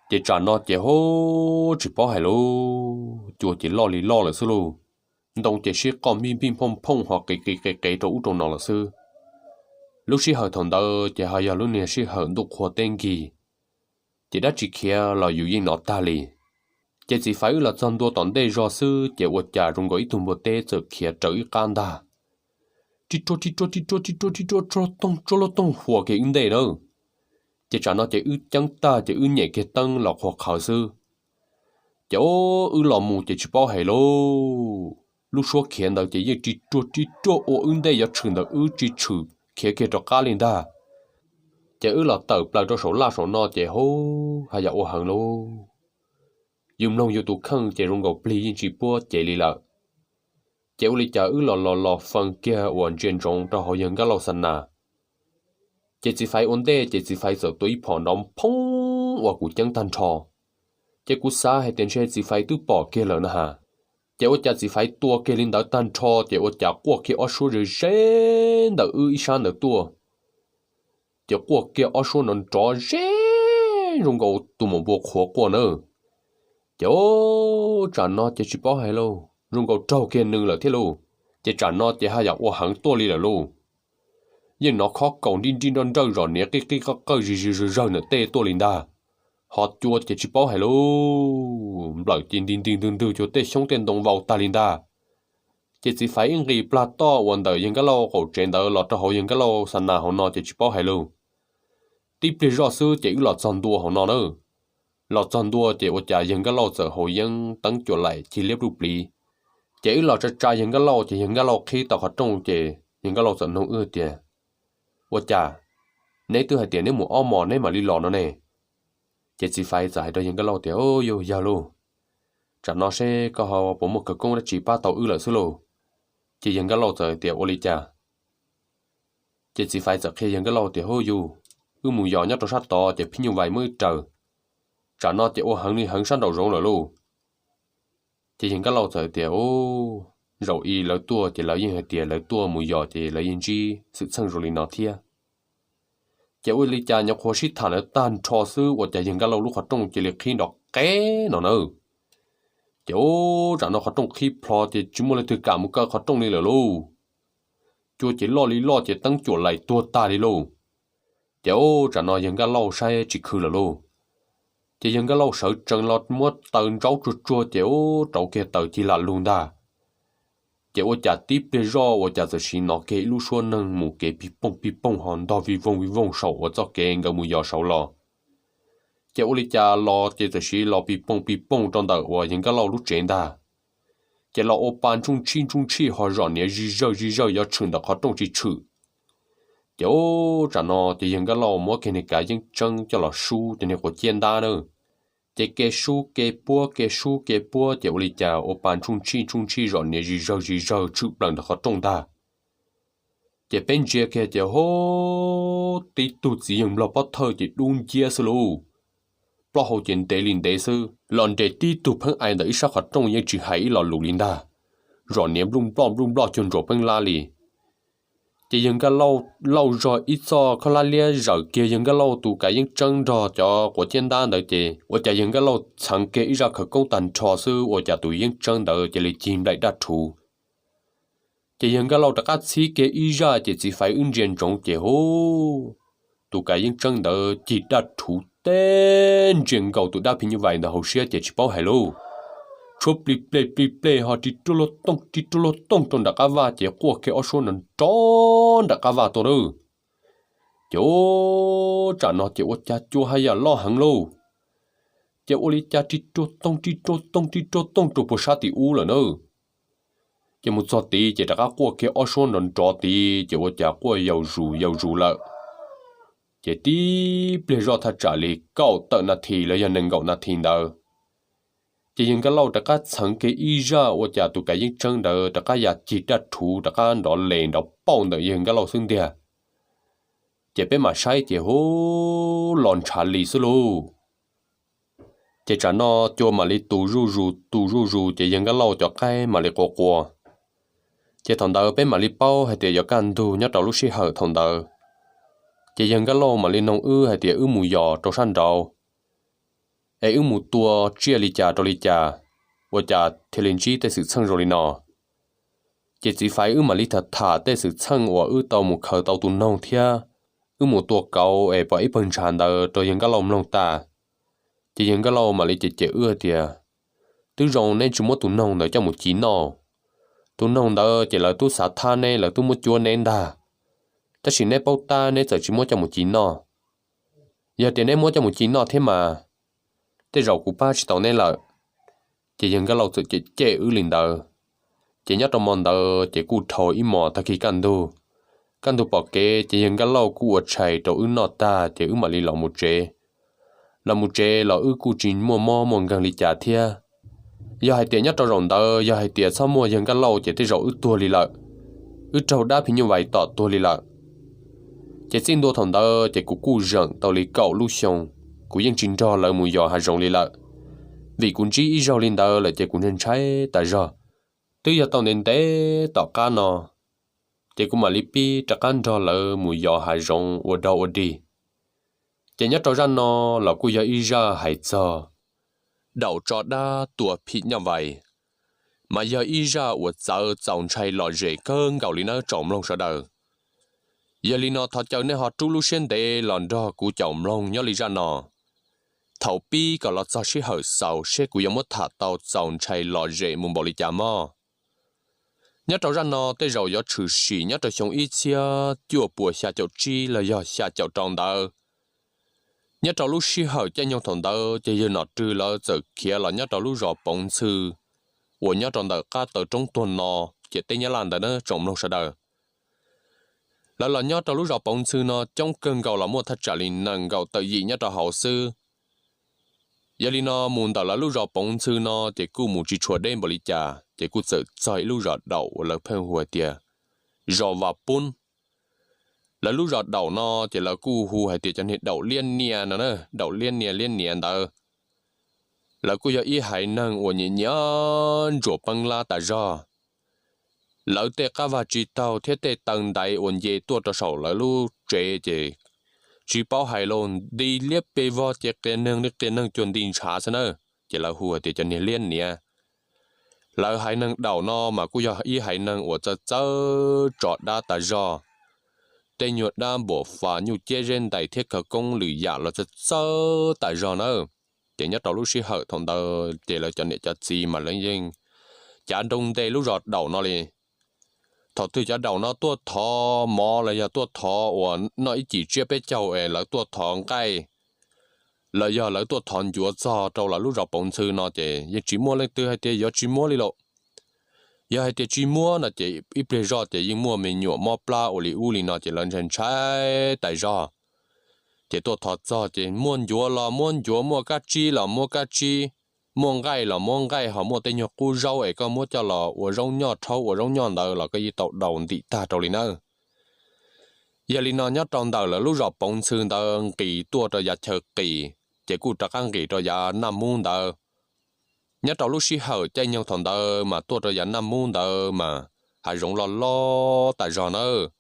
Ces tsam no ces ub, tsis paub hais lauj, cua ces loj li loj lawm xwb lauj. Ntoo ces sib qoj npij npij nphooj nphooj hos qis qis qis qis rau ub rau no lawm xwb. Lub sij hawm thaum ntawd ces ho yog lub niag sij hawm ntuj qhua teb nkig, ces dab tsi khiav los yus yeej hnov tag li. Ces txiv faiv wb los txog ntua tom ntej zog xwb ces ua cas zoo nkaus ib tug npua teb txawm khiav raws ib qab ntag. Ri ruag ri ruag ri ruag ri ruag ri ruag tsuag toog tsuag luag toog huas kiag wb ntej nawb. Ces tsam no ces wb ceeb tag ces wb nyem kiag teeb los qhuas qhawv xwb. Ces wb los mus ces tsis paub hais lauj, lub suab khiav ntawd ces yeej ri ruag ri ruag ua wb ntej yuav tshwm ntawm wb tsis tshwm khiav kiag rov qab li ntag. Ces wb los tawm plaws rau saum laj saum no ces ub, haj yam ua heev lauj. Yus mloog yus tus kheej ces zoo nkaus plig yeej tsis puab cev li lawm. Ces ua li cas wb los los los fees kiag uas ntsia ntsoov rau hauv yawg Nkaj Lauj xa nas. Ces txiv faiv ua ntej ces txiv faiv txawm tua ib phom nrov phoob uas kuv ceeb tag nrho. Ces kuv xav hais tias ntshe txiv faiv twb pom kiag lawm na has. Ces ua cas txiv faiv tua kiag li ntawd tag nrho ces ua cas quaj kiag ob suab ze ze ntawm wb ib sab ntawd tuaj. Ces quaj kiag ob suab no nrov ze zoo nkaus tus maum npua qhuav quaj nawb. Ces ub, tsam no ces tsis paub hais lauj, zoo nkaus raug kiag nws lawm thiab lauj. Ces tsam no ces haj yam ua heev tuaj li lawm lauj. Yeej hnov khob kaus nrij nrij nroj nrawj zom niav qij qij qawj qawj zig zig zawg zawg ntawm tej tuaj li ntag. Ho cua ces tsis paub hais lauj, nplawm ces nti nti ntwg ntwg cuag tej xyoob tej ntoo vau tag li ntag. Ces txiv faiv ib nqis plag toj uas ntawm yawg Nkaj Lauj qaum tsev ntawd los rau hauv yawg Nkaj Lauj xa nas hauv no ces tsis paub hais lauj. Tib pliag zoj xwb ces wb los txog ntua hauv no na. Los txog ntua ces ua cas yawg Nkaj Lauj txawm haus yeeb teeb cuam laim cig liab pluj pliv. Ces wb los tsa tsa yawg Nkaj Lauj ces yawg Nkaj Lauj qhib tau qhov rooj ces yawg Nkaj Lauj txawm nug wb tias, Ua cas neb twb hais tias neb mus ob hmos neb mam li los no ne? Ces txiv faiv txawm hais rau yawg Nkaj Lauj tias, Yus yawg lauj, tsam no seb koj ho puas muaj khawv koob dab tsi pab tau wb lawm xwb lauj. Ces yawg Nkaj Lauj txawm tias, Ua li cas? Ces txiv faiv txawm qhia yawg Nkaj Lauj tias, Hub yus, wb mus yos nyob rau sab tod ces phim nyuj vais muab wb raws, tsam no ces ua heev li heev sab nraum zoov lawm lauj. Ces yawg Nkaj Lauj txawm tias, Ub, zaum i lawv tuaj ces lawv yeej hais tias lawv tuaj mus yos ces lawv yeej ntsib xwm txheej zoo li no thiab. Ces ua li cas nyuam qhuav sib tham ntawd tag nrho xwb ua cas yawg Nkaj Lauj lub qhov rooj cia li qhib nrov qeb no nawb. Ces ub, tsam no qhov rooj qhib plho ces tsis muaj leej twg kam mus kaw qhov rooj li lawm lauj. Cua ces loj li loj ces teeb cuam laim tuag tag li lauj. Ces ub, tsam no yawg Nkaj Lauj saib tsis khwv lawm lauj. Ces yawg Nkaj Lauj sawv tsees los muab taws ntsaub tsuag tsuag ces ub, rauv kiag taws cig lam lug ntag. Ces ua cas tib pliag zoj ua cas txawm sim hnov kiag ib lub suab neeg mus kev pig pooj pig pooj ho ntog vij vooj vij vooj saum uas txoj kev nkawd mus yos saud los. Ces ua li cas los ces txawm sim los pig pooj pig pooj rau ntawm uas yawg Nkaj Lauj lub tsev ntag. Ces los ua pa ntsuj ntshij ntsuj ntshij ho zom niav zig zawg zig zawg yuav tshwm ntawm qhov rooj tsis tshwm. Ces ub, tsam no ces yawg Nkaj Lauj muab kiag niag kav yeeb tseeb coj los sub cov niag quav ciab ntab na. Ces kev sub kev puab kev sub kev puab ces ua li cas ua pa ntsuj ntshij ntsuj ntshij zom niav zig zawg zig zawg tshwm plaws ntawm qhov rooj ntag. Ces peb ntsia kiag ces hub, tib tug txiv yeeg nplog pob thawj ces dub nciab xwb lauj, plaub hau ces ntev li ntev xwb los nres tib tug pheeb ais ntawm ib sab qhov rooj yeej tsis hais ib lo lus li ntag, zom niav npluj nploj npluj nploj cuag ntsuas peeb lab li. Ces yawg Nkaj Lauj zog ib txoj khaub hlab liab zawm kiag yawg Nkaj Lauj tus kav yeeb tseeb nrog cov quav ciab ntab ntawd ces ua cas yawg Nkaj Lauj txheev kiag ib zaj khawv koob tag nrho xwb ua cas tus yeeb tseeb ntawd cia li cig nplaim daj rhuv. Ces yawg Nkaj Lauj rov qab txhib kiag ib zaj ces txiv faiv wb ntsia ntsoov ces hub, tus kav yeeb tseeb ntawd cig daj rhuv teb ntsia nkaus tus dab phim nyuj vais ntawd hauv siab ces tsis paub hais lauj, tshuab plig pleg plig pleg ho ris ruaj luag tooj ris ruaj luag tooj rau nram qab vaj ces quaj kiag ob suab nrov nrov nram qab vaj tuaj lawm. Ces tsam no ces ua cas cua haj yam loj heev lauj, ces ua li cas ris ruaj tooj ris ruaj tooj ris ruaj tooj rau puag sab tim ub lawm na. Ces mus txog tid ces rov qab quaj kiag ob suab nrov nrov tid ces ua cas quaj yau zus yau zus lawm. Ces tib pliag zoj thaj tsam li kaum tawm nas this los yog nees nkaum nas this ntawd, ces yawg Nkaj Lauj rov qab txheev kiag ib zaj ua cas tus kav yeeb tseeb ntawd rov qab ya cig daj rhuv rov qab nrov les nrov pauj ntawm yawg Nkaj Lauj xwb ntiag. Ces peb mam saib ces hub, los ntshav li xwb lauj. Ces tsam no cua mam li tu zuj zus tu zuj zus ces yawg Nkaj Lauj cov qaib mam li qua qua. Ces thaum ntawd peb mam li paub hais tias yuav kaj ntug nyob rau lub sij hawm thaum ntawd. Ces yawg Nkaj Lauj mam li noog wb hais tias wb mus yos rau sab nraud es wb mus tua tsiaj li cas rau li cas, ua cas thiaj li ntsib tej xwm txheej zoo li no. Ces txiv faiv wb mam li tham tham tej xwm txheej uas wb tau mus khaws tau tus noog thiab wb mus tua kauv es pom ib pawg ntshav ntawd rau yawg Nkaj Lauj mloog tas. Ces yawg Nkaj Lauj mam li cem cem wb tias, twb zoo neb tsis muab tus noog ntawd coj mus ci noj. Tus noog ntawd ces lawv twb xav thab neb, lawv twb muab cuab neb ntag, tab sis neb paub tab neb txawm tsis muab coj mus ci noj. Yog tias neb muab coj mus ci noj thiab mas tej zaum kuv pab tsis tau neb lawm. Ces yawg Nkaj Lauj txawm cem cem wb li ntawd. Ces nyob rau hmo ntawd ces kuj dhau ib hmos tag kis kaj ntug. Kaj ntug pom kev ces yawg Nkaj Lauj kuj ua tshais rau wb noj tag ces wb mam li los mus tsev. Los mus tsev los wb kuj tsis muaj mob muaj nkeeg li cas thiab. Yog hais tias nyob rau zaum ntawd yog hais tias txhob muaj yawg Nkaj Lauj ces tej zaum wb tuag li lawm, wb raug dab phim nyuj vais tom tuag li lawm. Ces txij ntua thaum ntawd ces kuv kuj zeem tau li kaum lub xyoo, kuv yeej tsis nrog lawv mus yos hav zoov li lawm, vim kuv ntsib ib zaug li ntawd lawm ces kuv ntshai ntshai tas zog. Twb yog tau ntev ntev tom qab no, ces kuv mam li pib rov qab nrog lawv mus yos hav zoov ua dog ua dig. Ces nyob rau zaj no los kuj yog ib zaj hais txog daum tso dab tua phim nyuj vais, mas yog ib zaj uas txawv txaus ntshai lom zem kawg nkaus li nawb tsoom mloog sawv daws. Yog li no thov caw nej ho rub lub siab ntev los nrog kuv caum mloog nyob li zaj no. Thaum pib kom los txog sij hawm xaus seb kuv yuav muab tham tau txaus ntshai lom zem mus npaum li cas mog. Nyob rau zaj no tej zaum yuav tshwm sim nyob rau xyoo ib txhiab cuaj puas xya caum tsib los yog xya caum rau ntawd. Nyob rau lub sij hawm caij nyoog thaum ntawd ces yawg Nom Rwg lawv txawm khiav los nyob rau lub zos Poov Ntxhw uas nyob rau ntawm qab taw roob tuag no, ciam teb Nyab Laj ntawd na tsoom mloog sawv daws. Lawv los nyob rau lub zos Poov Ntxhw no coob kawg nkaus los muaj thaj tsam li nees nkaum tawm yim nyob rau hauv xwb. Yog li no mus ntawm lawv lub zos Poov Ntxhw no ces kuj mus tsis tshua deb npaum li cas ces kuj txawm txog ib lub zos daum uas lawv pheej hu hais tias zos Vam Pub. Lawv lub zos daum no ces lawv kuj hu hais tias cov niag daum liab nias no na, daum liab nias liab nias ntawd. Lawv kuj yog ib haiv neeg uas nyiam nyiam ntsuas peeb lab tas zog. Lawv tej qab vag tsis taug thiab tej taw ntaiv uas nce tuaj rau saum lawv lub tsev ces tsis paub hais los nti liab pes vog ces qias neeg li qias neeg cuag nti ntshav xwb na, ces lawv hu hais tias cov niag liab nias. Lawv haiv neeg daum no mas kuj yog ib haiv neeg uas txawj txawj tso dab tas zog. Tej nyuag dab npam fas nyuj ciab zeb ntais thiab khawv koob lwm yam los txawj txawj tas zog nawb. Ces nyob rau lub sij hawm thaum ntawd ces lawv cov niam cov txiv mas lawv yeej cav nroo nte lub zos daum no li. Thaum twg cov daum no tuaj thov mov los yog tuaj thov uas noj ib cim tsiab peb caug es lawv tuaj thov nqaij los yog lawv tuaj thov ncuav txog rau lawv lub zos Poov Ntxhw no ces yeej tsis muaj leej twg hais tias yuav tsis muab li lawm. Yog hais tias tsis muab no ces ib pliag zoj ces yeej muaj me nyuam mob plab ua li ub li no ces lawv ntshai ntshai tas zog. Ces tuaj thov txog ces muaj ncuav los muab ncuav, muaj kab tsib los muab kab tsib, muaj nqaij los muab nqaij, ho muaj tej nyuag qub zaub es koj muab coj los ua zaub nyoj rhaub ua zaub nyoj ntawd los koj yeej tau daus ntim tag rau li nawb. Yog li no nyob rau ntawm lawv lub zos Poov Ntxhw ntawd nqis tuaj rau yav chaw qis, ces kuj rov qab nqis rau yav Naj Mub ntawd. Nyob rau lub sij hawm caij nyoog thaum ntawd mas tuaj rau yav Naj Mub ntawd mas hav zoov loj loj tas zog nawb.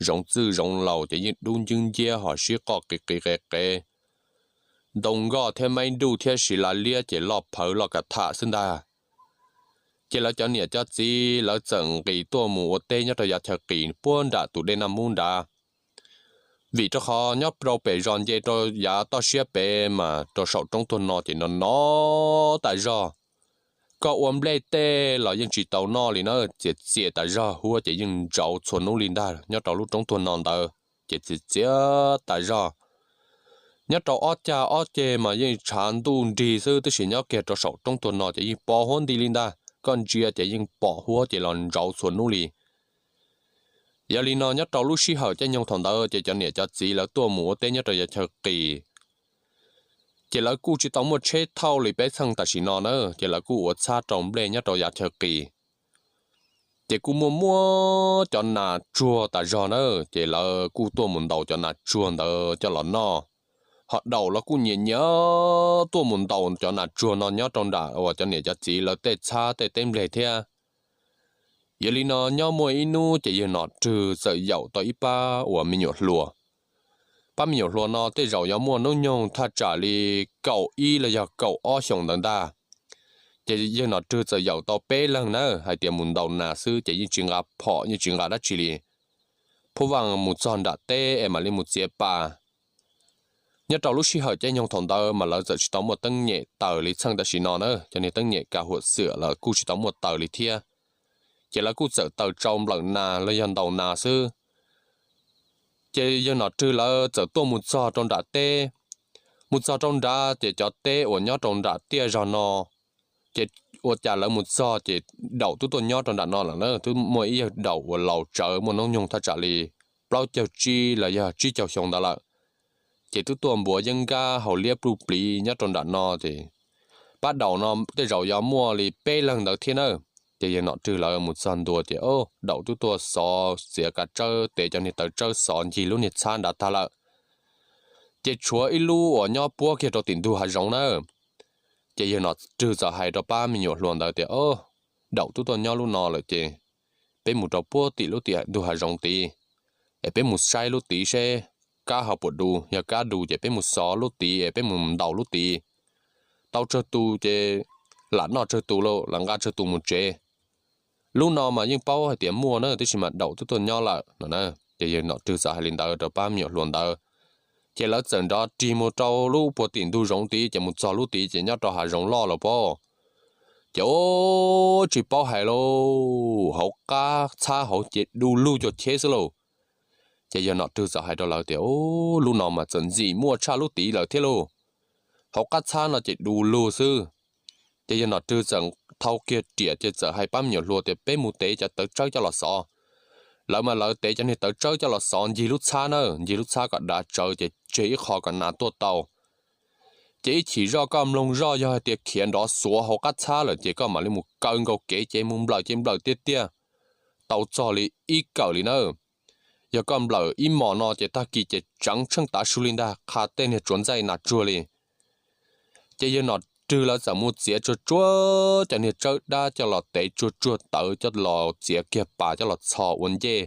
Zoov txwj zoov laus ces yeej dub ncwb nciab ho sib qoj qis qis qev qev. Ntoo nkoj thiab maib nruj thiab siv lav liab ces loj phawv loj kav tham xwb ntag. Ces lawv cov niam cov txiv lawv txawm nqis tuaj mus ua teb nyob rau yav chaw qis puag nram tus dej Naj Mub nrad. Vim rau qhov nyob rau pem zos nce rau yav toj siab pem mas rau saum roob tuaj no ces no no tas zog. Koj ua nplej tej los yeej tsis tau noj li na, txias txias tas zog, huab ces yeej ntsauv txhua hnub li ntag nyob rau lub roob tuaj no ntawd ces txias txias tas zog. Nyob rau ob cag ob ceg mas yeej tshav ntuj nrig xwb, tab sis nyob kiag rau saum roob tuaj no ces yeej pos huab nti li ntag, koj ntsia ces yeej pom huab ces los ntsauv txhua hnub li. Yog li no nyob rau lub sij hawm caij nyoog thaum ntawd ces cov niam cov txiv lawv tuaj mus ua teb nyob rau yav chaw qis, ces lawv kuj tsis tau muaj tsheb thauj li peb txheej tam sim no na, ces lawv kuj ua txhab rau nplej nyob rau yav chaw qis. Ces kuj muaj muaj cov nas tsuag tas zog na, ces lawv kuj tuaj mus ntaus cov nas tsuag ntawd coj los noj. Ho daum los kuj nyiam nyiam tuaj mus ntaus cov nas tsuag no nyob rau nram uas cov niam cov txiv lawv tej txhab tej teb nplej thiab. Yog li no nyob muaj ib hnub ces yawg Nom Rwg txawm yaum tau ib pab uas me nyuam hluas. Pab me nyuam hluas no tej zaum yuav muaj hnub nyoog thaj tsam li kaum ib los yog kaum ob xyoos ntawd ntag. Ces yawg Nom Rwg txawm yaum tau peb leeg na, hais tias mus ntaus nas xwb ces yeej tsis nqa phom yeej tsis nqa dab tsi li. Phuv vam mus txog nram teb es mam li mus txiav pas. Nyob rau lub sij hawm caij nyoog thaum ntawd mas lawv txawm tsis tau muaj teeb nyem taws li txheej tam sim no na, cov niag teeb nyem kav huam xwm lawv kuj tsis tau muaj taws li thiab. Ces lawv kuj txawm taws tsau nplawm nas los yog ntaus nas xwb. Ces yawg Nom Rwg lawv txawm tuaj mus txog rau nram teb. Mus txog rau nrad ces cov teb uas nyob rau nram tiaj zog no, ces ua cas lawv mus txog ces daum twb tuaj nyob rau nram no lawm na, twb muaj ib yawg daum uas laus tsawv muaj hnub nyoog thaj tsam li plaub caug tsib los yog tsib caug xyoo ntawd lawm. Ces twb tuaj npuav yeeb nkab haus liab pluj pliv nyob rau nram no ces pab daum no tej zaum yuav muaj li peb leeg ntawd thiab na. Ces yawg Nom Rwg lawv mus txog ntua ces daum twb tuaj xov txiav kav tsawb tev cov niag tawv tsawb xov ncig lub niag txhab nrad tag lawm. Ces tshuav ib lub uas nyob puab kiag rau tim ntug hav zoov na. Ces yawg Nom Rwg txawm hais rau pab me nyuam hluas ntawd tias, Daum twb tuaj nyob lub no lawm ces peb mus rau puag tim lub tim ntug hav zoov tid, es peb mus saib lub tid seb kab ho puas du, yog kab du ces peb mus xov lub tid es peb mus ntaus lub tid. Tau tsawg tus ces lam noj tsawg tus lauj, lam nqa tsawg tus mus tsev. Lub no mas yeej paub hais tias muaj na, tab sis mas daum twb tuaj nyob lawm no na. Ces yawg Nom Rwg txawm hais li ntawd rau pab me nyuam hluas ntawd. Ces lawv txawm nrov rig mus rau lub puag tim ntug zoov tid, ces mus txog lub tid ces nyob rau hav zoov loj lawm pob. Ces ub, tsis paub hais lauj, hauv qab txhab hauv ces du lug cuag cheb xwb lauj. Ces yawg Nom Rwg txawm hais rau lawv tias, Ub, lub no mas txawm ntxim muaj tshaj lub tid lawm thiab lauj. Hauv qab txhab no ces du lug xwb. Ces yawg Nom Rwg txawm thau kiag riam ces txawm hais pab me nyuam hluas tias, Peb mus tev cov tawv tsawb coj los xov. Lawv mas lawv tev cov niag tawv tsawb coj los xov ncig lub txhab na, ncig lub txhab kom dav tsawv ces tseg ib qho kom nas tuaj tau. Ces ib chim zoj koj mloog zoj, yog hais tias khiav nrov xuav hauv qab txhab lawm ces koj mam li mus kaw nkaus kev ces mus nplawm ces nplawm tiag tiag, tau txog li ib kawm li na. Yog koj nplawm ib hmos no ces tag kis ces tseev tsheej tav su li ntag, qha tej niag tsuav ntxaij nas tsuag li. Ces yawg Nom Rwg lawv txawm mus txiav tsuag tsuag cov niag tsawb dab coj los tev tsuag tsuag tawv coj los txiav kiag pas coj los txhos ua ncej.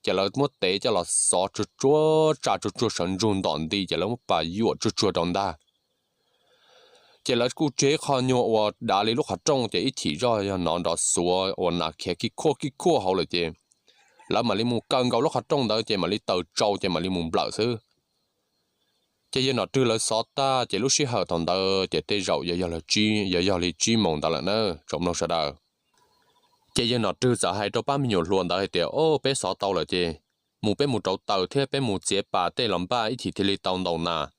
Ces lawv muab tev coj los xov tsuag tsuag, tsa tsuag tsuag sawv ntsug ntom nti, ces lawv muab pas yuam tsuag tsuag rau ntag. Ces lawv kuj tseg qho nyuag uas dav li lub qhov rooj, ces ib chim zoj yog hnov nrov xuav uas nas khiav kij khuaj kij khuaj hauv lawm ces lawv mam li mus kaw nkaus lub qhov rooj ntawd ces mam li taws tsau ces mam li mus nplawm xwb. Ces yawg Nom Rwg lawv xov tag ces lub sij hawm thaum ntawd ces tej zaum yuav yog li tsib moos ntawd lawm na, tsoom mloog sawv daws. Ces yawg Nom Rwg txawm hais rau pab me nyuam hluas ntawd hais tias, Au, peb xov tau lawm ces mus peb mus rauv taws thiab peb mus txiav pas tej los npaj ib chim thiaj li tau ntaus nas,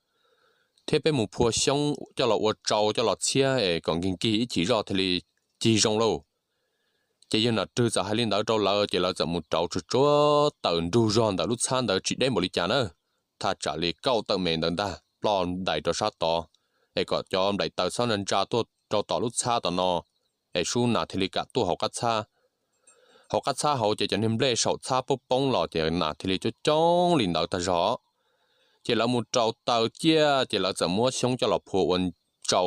thiab peb mus phua xyoob coj los ua tsau coj los txhiab es kom nkig nkig ib chim zoj thiaj li cig zoo lauj. Ces yawg Nom Rwg txawm hais li ntawd rau lawv ces lawv txawm mus rauv tsuag tsuag taws nrug zog ntawm lub txhab ntawd tsis deb npaum li cas na, thaj tsam li kaum tawm mev ntawd ntag, ploj ntais rau sab tod, es kom cov nplaim taws txhob ntsa ntsa tuaj rau tom lub txhab tom no, es sub nas thiaj li kam tuaj hauv qab txhab. hauv qab txhab hauv ces cov niag nplej saum txhab poob poob los ces nas thiaj li coob coob li ntawd tag zog. Ces lawv mus rau taws ciaj ces lawv txawm muab xyoob coj los phua ua tsau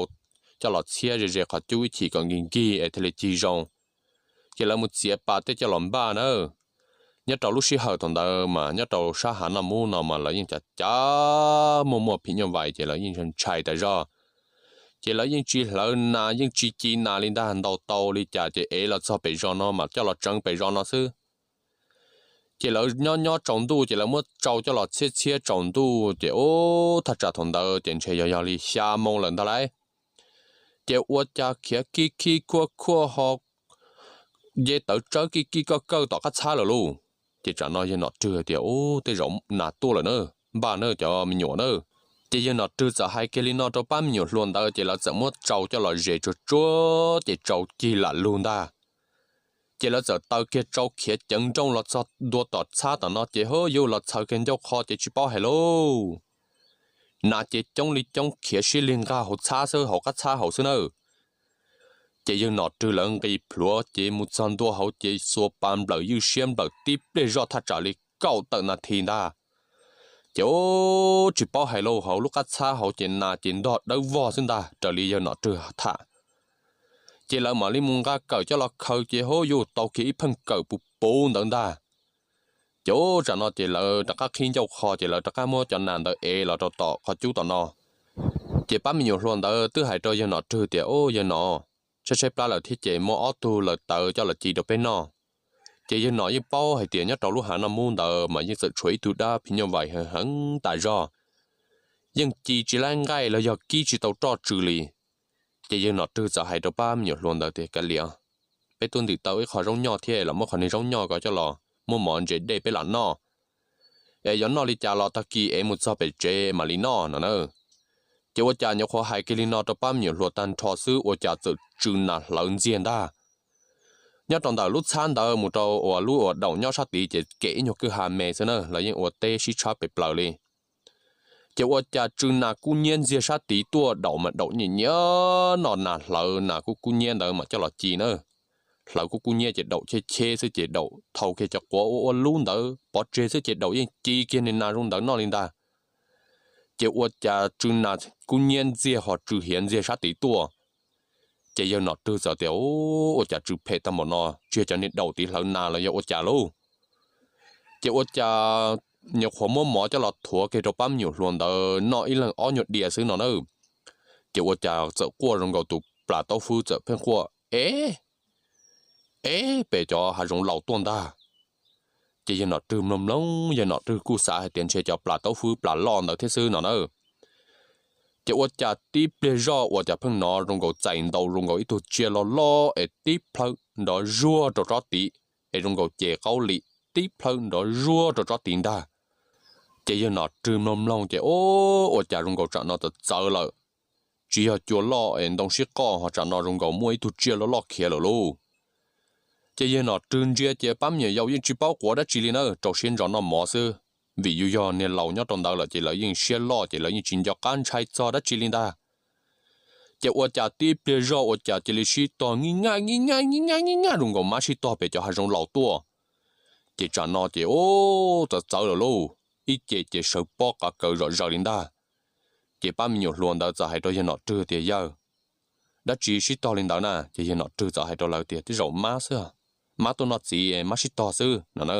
coj los txhiab ze ze qhov cub ib chim kom nkig nkig es thiaj li cig zoo. Ces lawv mus txiav pas tej coj los npaj na. Nyob rau lub sij hawm thaum ntawd mas nyob rau sab hav noj mub no mas lawv yeej cav cav muaj muaj phim nyuj vais ces lawv yeej ntshai tas zog. Ces lawv yeej tsis hlawv nas yeej tsis ci nas li ntag, ntaus tau li cas ces ev los txog pem zos no mas coj los tseev pem zos no xwb. Ces lawv nyob nyob tsaus ntuj ces lawv muab tsau coj los txhiab txhiab tsaus ntuj ces ub thaj tsam thaum ntawd ces ntshe yog yog li xya moo lawm ntag lauj. Ces ua cas khiav kij kij khuaj khuaj ho nce tawv tsawb kij kij kawj kawj tom qab txhab lawm lauj. Ces tsam no yawg Nom Rwg tias, Ub, tej zaum nas tuaj lawm na, npaj na cov me nyuam na. Ces yawg Nom Rwg txawm hais kiag li no rau pab me nyuam hluas ntawd ces lawv txawm muab tsau coj los zes tsuag tsuag ces tsau cig lam lug ntag. Ces lawv txawm taw kiag tsau khiav ceev nrooj los txog ntua tom txhab tom no ces hu yuj los txhaws kiag ncauj qho ces tsis paub hais lauj. Nas ces coob li coob khiav siab lig nqag hauv txhab xwb, hauv qab txhab hauv xwb na. Ces yawg Nom Rwg lawv nqis plhuav ces mus txog ntua hauv ces xuas pas nplawm ywj siab nplawm tib pliag zoj thaj tsam li kaum tawm nas this ntag. Ces ub tsis paub hais lauj, hauv lub qab txhab hauv ces nas ces ntog dawb vog xwb ntag raws li yawg Nom Rwg tham. Ces lawv mam li mus nqa kawm coj los khaws ces hu yuj tau kiag ib pheej kawm puv puv ntawd ntag. Ces ub tsam no ces lawv rov qab qhib ncauj qho ces lawv rov qab muab cov nas ntawd ev los rau tom qhov cub tom no. Ces pab me nyuam hluas ntawd twb hais rau yawg Nom Rwg tias, Ub, yawg Nom, tshaib tshaib plab lawm thiab ces muab ob tug lawm tawv coj los ci rau peb noj. Ces yawg Nom yeej paub hais tias nyob rau lub hav noj mub ntawd mas yeej txawm tshuav ib tug dab phim nyuj vais heev heev tas zog, yeej ci tsis laib nqaij los yog kib tsis tau roj tsw li. Ces yawg Nom Rwg txawm hais rau pab me nyuam hluas ntawd tias, Kav liam, peb tuaj ntim tau ib qho zaub nyoj thiab los muab qhov niag zaub nyoj ko coj los muab mov ntses dej peb lam noj. Es yuav noj li cas los tag kis es mus txog pem tsev mam li noj no na. Ces ua cas nyuam qhuav hais kiag li no rau pab me nyuam hluas tag nrho xwb ua cas txawm tsw nas hlawv ntxiag ntag. Nyob rau ntawm lub txhab ntawd mus rau uas lub uas daum nyob sab tid ces kem ib nyuag kwj ha me xwb na, lawv yeej ua teb sib tshab pes plaws li. Ces ua cas tsw nas kub nyiab ntxiag sab tid tuaj, daum mas daum nyiam nyiam no, nas hlawv nas kub kub nyiab ntawd mas coj los ci na. Hlawv kub kub nyiab ces daum cheb cheb xwb ces daum thau kiag cov quav ua ua lub ntawd pov tseg xwb ces daum yeej ci kiag niag nas zoo ntawd noj li ntag. Ces ua cas tsw nas kub nyiab ntxiag ho tsw hiav ntxiag sab tid tuaj. Ces yawg Nom Rwg txawm tias, Ua cas tsw phem tag npaum no, tsis yog cov niag daum tid hlawv nas los yog ua cas lauj? Ces ua cas nyuam qhuav muab mov coj los thuav kiag rau pab me nyuam hluas ntawd noj ib leeg ob nyuag diav xwb no na. Ces ua cas txawm quaj zoo nkaus tus plas taub hwb txawm pheej quaj, Ev, ev, pem cov hav zoov laus tuaj ntag. Ces yawg Nom Rwg mloog mloog, yawg Nom Rwg kuj xav hais tias ntshe cov plas taub hwb plas loj ntawd thiab xwb no na. Ces ua cas tib pliag zoj ua cas pheej hnov zoo nkaus txais ntau zoo nkaus ib tug tsiaj loj loj es tib plhawv nrov zuag rau tsob tid, es zoo nkaus ces qaub lim tib plhawv nrov zuag rau tsob tid ntag. Ces yawg Nom Rwg mloog mloog ces, Ua cas zoo nkaus tsam no txawv txawv lawm, tsis yog cua loj es ntoo sib qoj ho tsam no zoo nkaus muaj ib tug tsiaj loj loj khiav lawm lauj. Ces yawg Nom Rwg ntsia ces pab me nyuam yaus yeej tsis paub quav dab tsi li na, rau siab ntso noj mov xwb, vim yus yog niag laus nyob rau ntawd lawm ces lawv yeej siab loj ces lawv yeej tsis nco qab ntshai txog dab tsi li ntag. Ces ua cas tib pliag zoj ua cas cia li sib tog nij nyaj nij nyaj nij nyaj nij nyaj zoo nkaus mab sib tog pem cov hav zoov laus tuaj. Ces tsam no ces, Ub, txawv txawv lawm lauj, ib ce ces sawv pob qa kaws zom zaws li ntag. Ces pab me nyuam hluas ntawd txawm hais rau yawg Nom Rwg tias, Yawg, dab tsi sib tog li ntawd na? Ces yawg Nom Rwg txawm hais rau lawv tias, Tej zaum mab xwb, mab tuaj noj txiv mab sib tog xwb no na.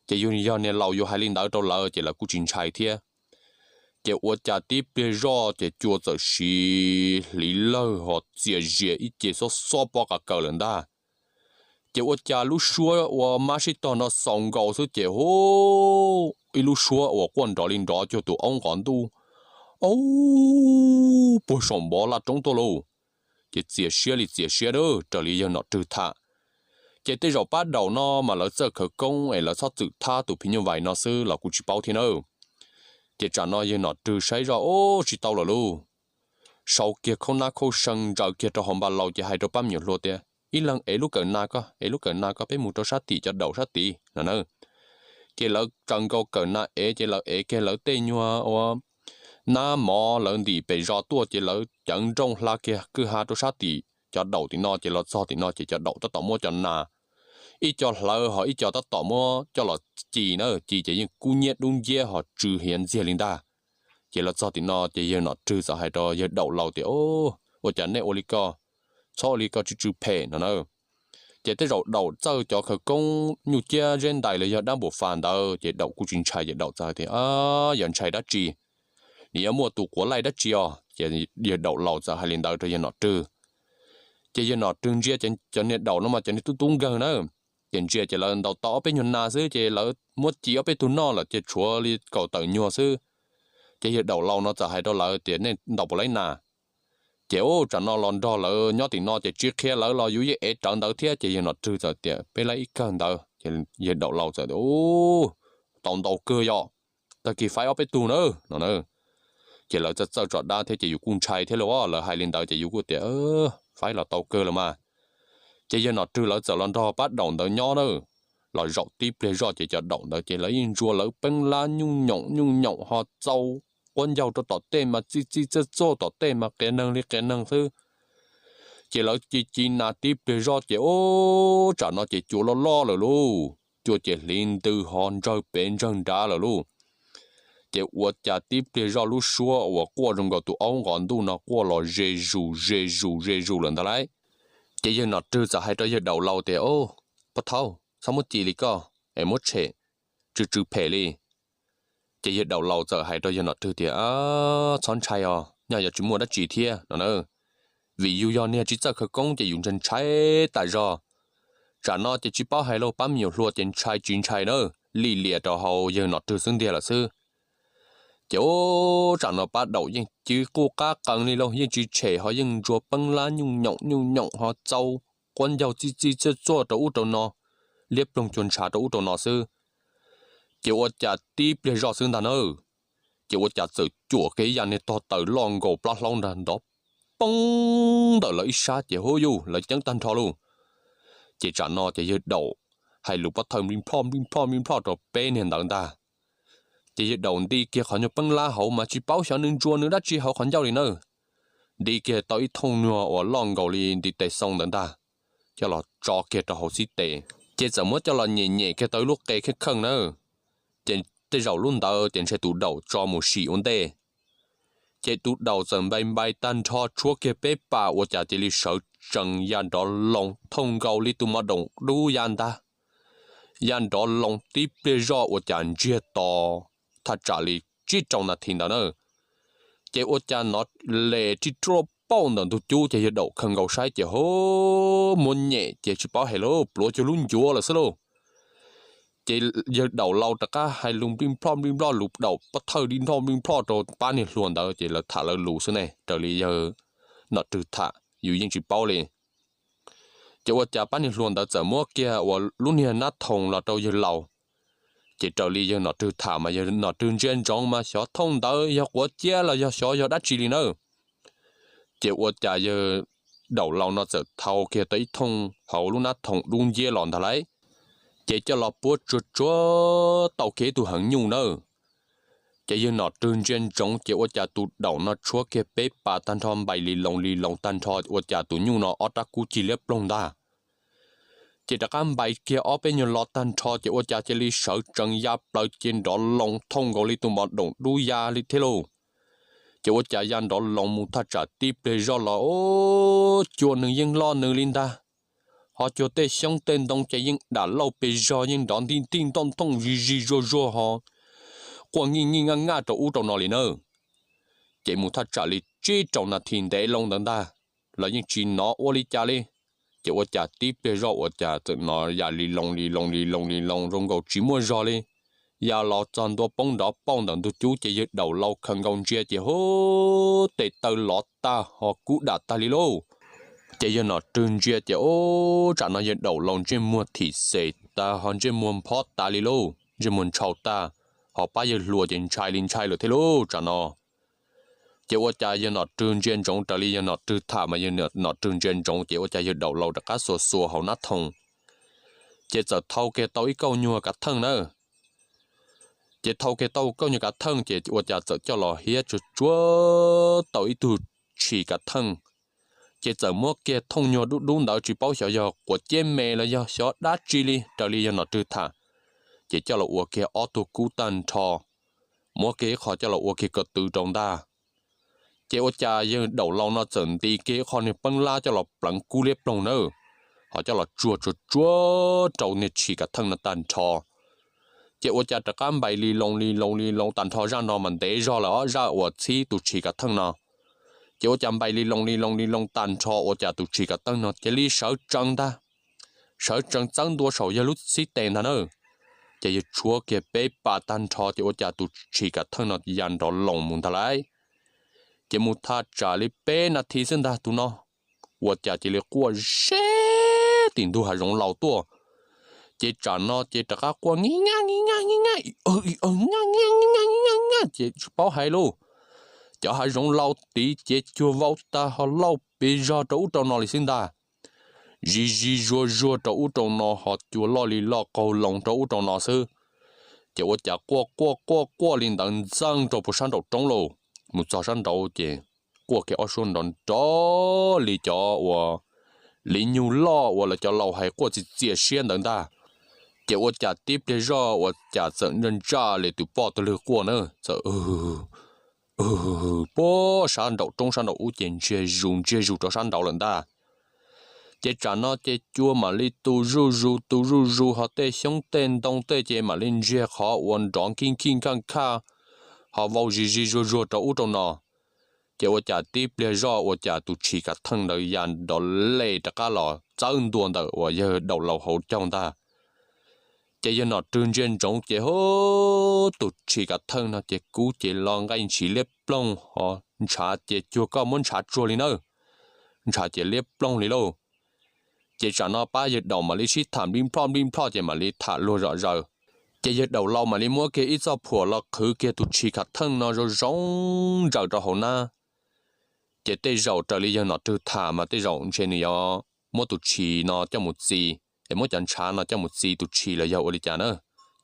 Ces yus yog niag laus yus hais li ntawd rau lawv ces lawv kuj tsis ntshai thiab. Ces ua cas tib pliag zoj ces cua txawm siv hliv lawg ho txias zias ib ce xob xob pob qa kaws lawm ntag. Ces ua cas lub suab uas mab sib tog no xaus nkaus xwb ces hu, ib lub suab uas quaj nrov li nrov cuag tus aub nqov ntuj, Au, puag saum npov laj roob tuaj lauj. Ces txias siab li txias siab dab raws li yawg Nom Rwg tham. Ces tej zaum pab daum no mas lawv txawj khawv koob es lawv txhob txwm thab tus phim nyuj vais no xwb los kuj tsis paub thiab nawb. Ces tsam no yawg Nom Rwg saib zoj, Ub, tsis tau lawm lauj. Sau kiag khaub nab khaub see ntsaws kiag rau hauv npas laus ces hais rau pab me nyuam hluas tias, Ib leeg ev lub kawm nas ko, ev lub kawm nas ko peb mus rau sab tim cov daum sab tid no na. Ces lawv tsaws nkaus kawm nas ev ces lawv ev kiag lawv tej nyuag ua nab mov lawv ntim pem zos tuaj ces lawv cawv nrooj hla kiag kwj ha rau sab tim cov daum tim no ces los txog tim no ces cov daum tab tom muab cov nas ib co hlawv ho ib co tab tom muab coj los ci na, ci ces yeej kub nyiab dub nciab ho tsw hiav ntxiag li ntag. Ces los txog tim no ces yawg Nom Rwg txawm hais rau yawg Daum Laus tias, Ua cas nej ua li ko, txhob ua li ko tsw tsw phem no na. Ces tej zaum Daum txawj cov khawv koob nyuj ciab zeb ntais los yog dab npum fas ntawd ces Daum kuj tsis ntshai, ces Daum txawm hais tias, Yog ntshai dab tsi, nws yuav muaj tus quav laij dab tsi os? Ces yawg Daum Laus txawm hais li ntawd rau yawg Nom Rwg. Ces yawg Nom Rwg ntsia cov niag daum no mas cov niag tub tub nkawg na, ces ntsia ces lawv ntaus tau ob peb nyuag nas xwb ces lawv muab ci ob peb tug noj lawm ces tshuav li kaum tawm nyuag xwb. Ces yawg Daum Laus no txawm hais rau lawv tias, Nej ntaus puas laib nas? Ces ub, tsam no los nrog lawv nyob tim no ces tsis qhia lawv los yus yeej ev rawv ntawd thiab. Ces yawg Nom Rwg txawm tias, Peb laib ib kawg ntawd. Ces yawg Daum Laus txawm tias, Ub, tau ntau kawg yom, tag kis faib ob peb tug na, no na. Ces lawv txawj txawj tso dab thiab ces yus kuj ntshai thiab lauj, lawv hais li ntawd ces yus kuj tias, Faib los tau kawg los mas. Ces yawg Nom Rwg lawv txawm los nrog pab daum ntawd nyob na. Los zaum tib pliag zoj ces cov daum ntawd ces lawv yeej ntsuas lawv peeb lab nyuj nyoom nyuj nyoom ho txau quab ncaug rau tom tej mas txij txij txaj txuj tom tej mas qias neeg li qias neeg xwb. Ces lawv ci ci nas tib pliag zoj ces ub, tsam no ces cua loj loj lawm lauj, cua ces hliv ntws ho ntsawg pem ntsawg nrad lawm lauj. Ces ua cas tib pliag zoj lub suab uas quaj zoo nkaus tus aub nqos ntuj no quaj los ze zus ze zus ze zus lawm ntag lauj. Ces yawg Nom Rwg txawm hais rau yawg Daum Laus tias, Ub, pab thaub, txhob muab ci li koj es muab tshem, tsw tsw phem li. Ces yawg Daum Laus txawm hais rau yawg Nom Rwg tias, Txhob ntshai os, nyaj yuav tsis muaj dab tsi thiab no na. Vim yus yog niag tsis txawj khawv koob ces yus ntshai ntshai tas zog. Tsam no ces tsis paub hais lauj, pab me nyuam hluas ces ntshai tsis ntshai na, lim liam rau hauv yawg Nom Rwg xwb ntiag lawm xwb. Ces ub, tsam no pab daum yeej ci quj qab qees li lauj, yeej tsis tshem ho yeej ntsuas peeb lab nyuj nyoom nyuj nyoom ho txau quab ncaug txij txij txaj txuj rau ub rau no, liab ploog cuag ntshav rau ub rau no xwb. Ces ua cas tib pliag zoj xwb ntag na, ces ua cas txawm cuam kiag ib yam niag tog taws loj nkaus plab hlaub nrag nrov poob ntawm lawv ib sab ces hu yuj lawv ceeb tag nrho lauj. Ces tsam no ces yawg Daum hais lus pov thawj nplij nplhoj nplij nplhoj nplij nplhoj rau peb niag ntawd ntag. Ces yawg Daum nti kiag qhov nyuag peeb lab hauv mas tsis paub xyov nws ntsuas nws dab tsi hauv qhov ncauj li na. Nti kiag tau ib thooj nyuag uas loj nkaus li ntiv tes xoo ntawd ntag, coj los tso kiag rau hauv xib tes, ces txawm muab coj los nyem nyem kiag tau ib lub qe kheej kheej na. Ces tej zaum lub ntawd ces ntshe tus daum tso mus sim ua ntej. Ces tus daum txawm npai npai tag nrho tshuab kiag peb pas ua cas cia li sawv tsees ya nrov loos thooj nkaus li tus mos doom dub ya ntag. Ya nrov loos tib pliag zoj ua cas ntsiag to thaj tsam li tsib rau nas this ntawd na. Ces ua cas nov les rij ruaj pauj ntawm ntug cub ces yawg Daum khaws nkaus saib ces ho muab nyem ces tsis paub hais lawm, pluav cuag lub ncuav lawm xwb lauj. Ces yawg Daum Laus rov qab hais lus nplij nplhoj nplij nplhoj, lus daum pov thawj nplij nplhoj nplij nplhoj rau pab niag hluas ntawd ces lawv tham lawv lus xwb ne, raws li yawg Nom Rwg tham yus yeej tsis paub li. Ces ua cas pab niag hluas ntawd txawm muab kiag uas lub niag nab thoom los rau yawg laus. Ces raws li yawg Nom Rwg tham mas yawg Nom Rwg ntsia ntsoov mas xyov thooj ntawd yog quav ciab los yog xyov yog dab tsi li na. Ces ua cas yawg Daum Laus no txawm thau kiag tau ib thooj hauv lub nab thoom dub nciab los ntag lauj. Ces coj los puab tsuag tsuag tau kiag ib tug heev nyuj nawb. Ces yawg Nom Rwg ntsia ntsoov ces ua cas tus daum no tshuab kiag peb pas tag nrho npaim li loos li loos tag nrho ua cas tus nyuj no ob rab kub cig liab ploog ntag. Ces rov qab npaim kiag ob peb nyuag lo tag nrho ces ua cas cia li sawv tsees ya plaws ces nrov loos thooj nkaus li tus mos doom dub ya li thiab lauj. Ces ua cas ya nrov loos mus thaj tsam tib pliag zoj los cua nws yeej loj nws li ntag. Ho cuag tej xyoob tej ntoo ces yeej dam lauj pes zog yeej nrov ntij ntij ntoj nthooj zig zig zuag zuag ho quaj nij nij naj naj rau ub rau no li nawb. Ces mus thaj tsam li tsib rau nas this ntev loo ntawd ntag, los yeej tsis hnov ua li cas li. Ces ua cas tib pliag zoj ua cas txawm hnov ya li loos li loos li loos li loos zoo nkaus tsis muaj zog li. Ya los txog ntua poob nrov pauj ntawm ntug cub ces yawg Daum Laus khaws nkaus ntsia ces hu, tes taw lov tag ho kub dam tag li lauj. Ces yawg Nom Rwg ntsia ces ub, tsam no yawg Daum Laus ntsej muag thim xes tas ho ntsej muag nphob tas li lauj, ntsej muag ntshau tag, ho pab yawg hluas ces ntshai li ntshai lawm thiab lauj tsam no. Ces ua cas yawg Nom Rwg ntsia ntsoov raws li yawg Nom Rwg tham mas yawg Nom Rwg ntsia ntsoov ces ua cas yawg Daum Laus rov qab xuas xuas hauv nab thoom, ces txawm thau kiag tau ib kauj nyuag kav theej nawb. Ces thau kiag tau kauj nyuag kav theej ces ua cas txawm coj los hiab tsuag tsuag tau ib tug tshis kav theej. Ces txawm muab kiag thooj nyuag dub dub ntawd tsis paub xyov yog quav ceb me los yog xyov dab tsi li raws li yawg nom rwg tham, ces coj los ua kiag ob tug kub tag nrho, muab kiag ib qho coj los ua kiag ko tw rau ntag. Ces ua cas yawg daum laus no txawm nti kiag ib qho niag peeb lab coj los pleev kub liab ploog nawb, ho coj los tsuag tsuag tsuag rau niag tshis kav theej no tag nrho. Ces ua cas rov qab npais li loo li loo li loo tag nrho, zaj no mas ntev zog lawm os, zaj uas txhib tus tshis kav theej no. Ces ua cas npais li loo li loo li loo tag nrho ua cas tus tshis kav theej no cia li sawv tsees ntag, sawv tsees txawb ntua saum yawg lub xib tes ntag na. Ces yawg tshuab kiag peb pas tag nrho ces ua cas tus tshis kav theej no ya nrov loos mus ntag lauj. Ces mus thaj tsam li peb nas this xwb ntag tus no, ua cas cia li quaj zeb tim ntug hav zoov laus tuaj. Ces tsam no ces rov qab quaj nij nyaj nij nyaj nij nyaj, ces tsis paub hais lauj. Cov hav zoov laus tid ces cuag vau tag ho lauj pes zog rau ub rau no li xwb ntag. Zig zig zuag zuag rau ub rau no ho cua loj li loj qaug loo rau ub rau no xwb. Ces ua cas quaj quaj quaj quaj li ntawd ntxeej rau puag sab nraum roob lauj. Mus txog sab nraud ces quaj kiag ob suab nrov nrov li cov uas li nyuj loj uas lawv cov laus hais quaj txias txias siab ntawd ntag. Ces ua cas tib pliag zoj ua cas txawm ntsaj ntsaj li tus poj tus lwg quaj na, txawm puag sab nraum roob sab nraum ub ces ntsiag zus ntsiag zus rau sab nraud lawm ntag. Ces tsam no ces cua mam li tu zuj zus tu zuj zus ho tej xyoob tej ntoo tej ces mam li ntsiag qhov uas nrov nkij nkij nkaj nkaj ho vau zig zig zuag zuag rau ub rau no. Ces ua cas tib pliag zoj ua cas tus tshis kav theej ntawd ya nrov le rov qab los txawb ntua ntawm uas yawg daum laus hauv caug ntag. Ces yawg nom rwg ntsia ntsoov ces hu, tus tshis kav theej no ces kub ces lo nqaij ntshis liab ploog ho ntshav ces cuag koj muab ntshav tsuag li nawb, ntshav ces liab ploog li lauj. Ces tsam no pab yawg daum mam li sib tham nplij nplhoj nplij nplhoj ces mam li tham luag zom zaws. Ces yawg daum laus mam li muab kiag ib txoj phuam los qhwv kiag tus tshis kav theej no zoo zoo ntsaws rau hauv nab. Ces tej zaum raws li yawg nom rwg tham mas tej zaum ntshe nws yuav muab tus tshis no coj mus txi, es muab cov ntshav no coj mus txi tus tshis los yog ua li cas na.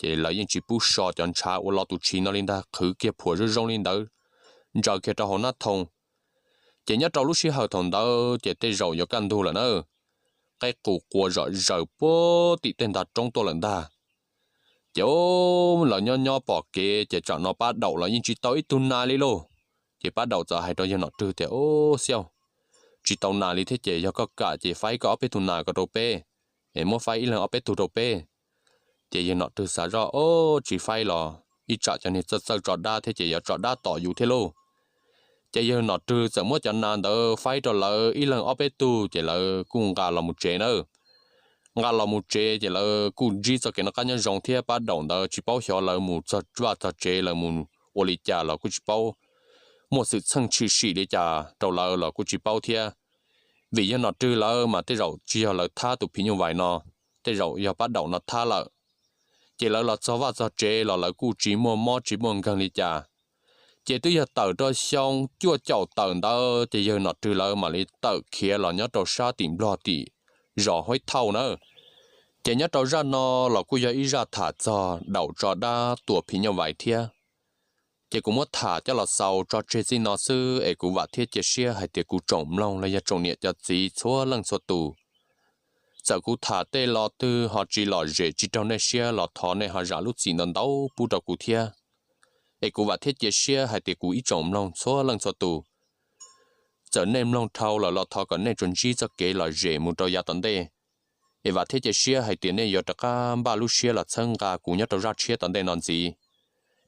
Ces lawv yeej tsis pub so cov ntshav ua lo tus tshis no li ntag, qhwv kiag phuam zoo zoo li ntawd ntsaws kiag rau hauv nab thoo. Ces nyob rau lub sij hawm thaum ntawd ces tej zaum yuav kaj ntug lawm na, qaib qus qua zom zaws puag tim tej ntag roob tuaj lawm ntag. Ces lawv nyob nyob pom kev ces tsam no pab daum los yeej tsis tau ib tug nas li lauj. Ces pab daum txawm hais rau yawg nom rwg tias, Ub, xiauj, tsis tau nas li thiab ces yog koj kam ces faib koj ob peb tug nas ko rau peb, es muab faib ib leeg ob peb tug rau peb. Ces yawg nom rwg xav zoj, Ub, tsis faib los ib tsam cov niag txawj txawj tso dab thiab ces yuav tso dab tom yus thiab lauj. Ces yawg nom rwg txawm muab cov nas ntawd faib rau lawv ib leeg ob peb tug ces lawv kuj nqa los mus tsev na. Nqa los mus tsev ces lawv kuj ntsib txoj kev noj qab nyob zoo thiab pab daum ntawd tsis paub xyov lawv mus txog vaj txog tsev lawv mus ua li cas los kuj tsis paub, muaj xwm txheej tshwm sim li cas rau lawv los kuj tsis paub thiab. Vim yawg nom rwg lawv mas tej zaum tsis yog lawv thab tus phim nyuj vais no, tej zaum yog pab daum no thab lawm. Ces lawv los txog vaj txog tsev los lawv kuj tsis muaj mob tsis muaj nkeeg li cas. Ces twb yog tawm rau xyoo cuaj caum tawm ntawd ces yawg nom rwg lawv mam li tawm khiav los nyob rau sab tim Nplog tim zos Huaib Thauj na. Ces nyob rau zaj no los kuj yog ib zaj tham txog daum tso dab tua phim nyuj vais thiab. Ces kuv muab tham coj los xaus tso tseg txij no xwb es kuv vam thiab cia siab hais tias kuv tsoom mloog los yog tsoom niam cov txiv txhua leej txhua tus, txawm kuv tham tej lo twg ho tsis lom zem tsis raug nej siab los thov nej ho zam lub txim ntau ntau pub rau kuv thiab. Es kuv vam thiab cia siab hais tias kuv ib tsoom mloog txhua leej txhua tus, txawm nej mloog dhau lawm los thov kom nej tsuas ntsib txoj kev lom zem mus rau yav tom ntej. Es vam thiab cia siab hais tias nej yuav rov qab npaj lub siab los txhawb nqa kuv nyob rau zaj tshiab tom ntej no ntxiv.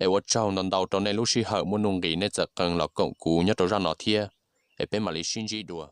Es ua tsaug ntau ntau rau nej lub sij hawm muaj nuj nqis nej txawm qee los koom kuv nyob rau zaj no thiab. Es peb mam li sib ntsib dua.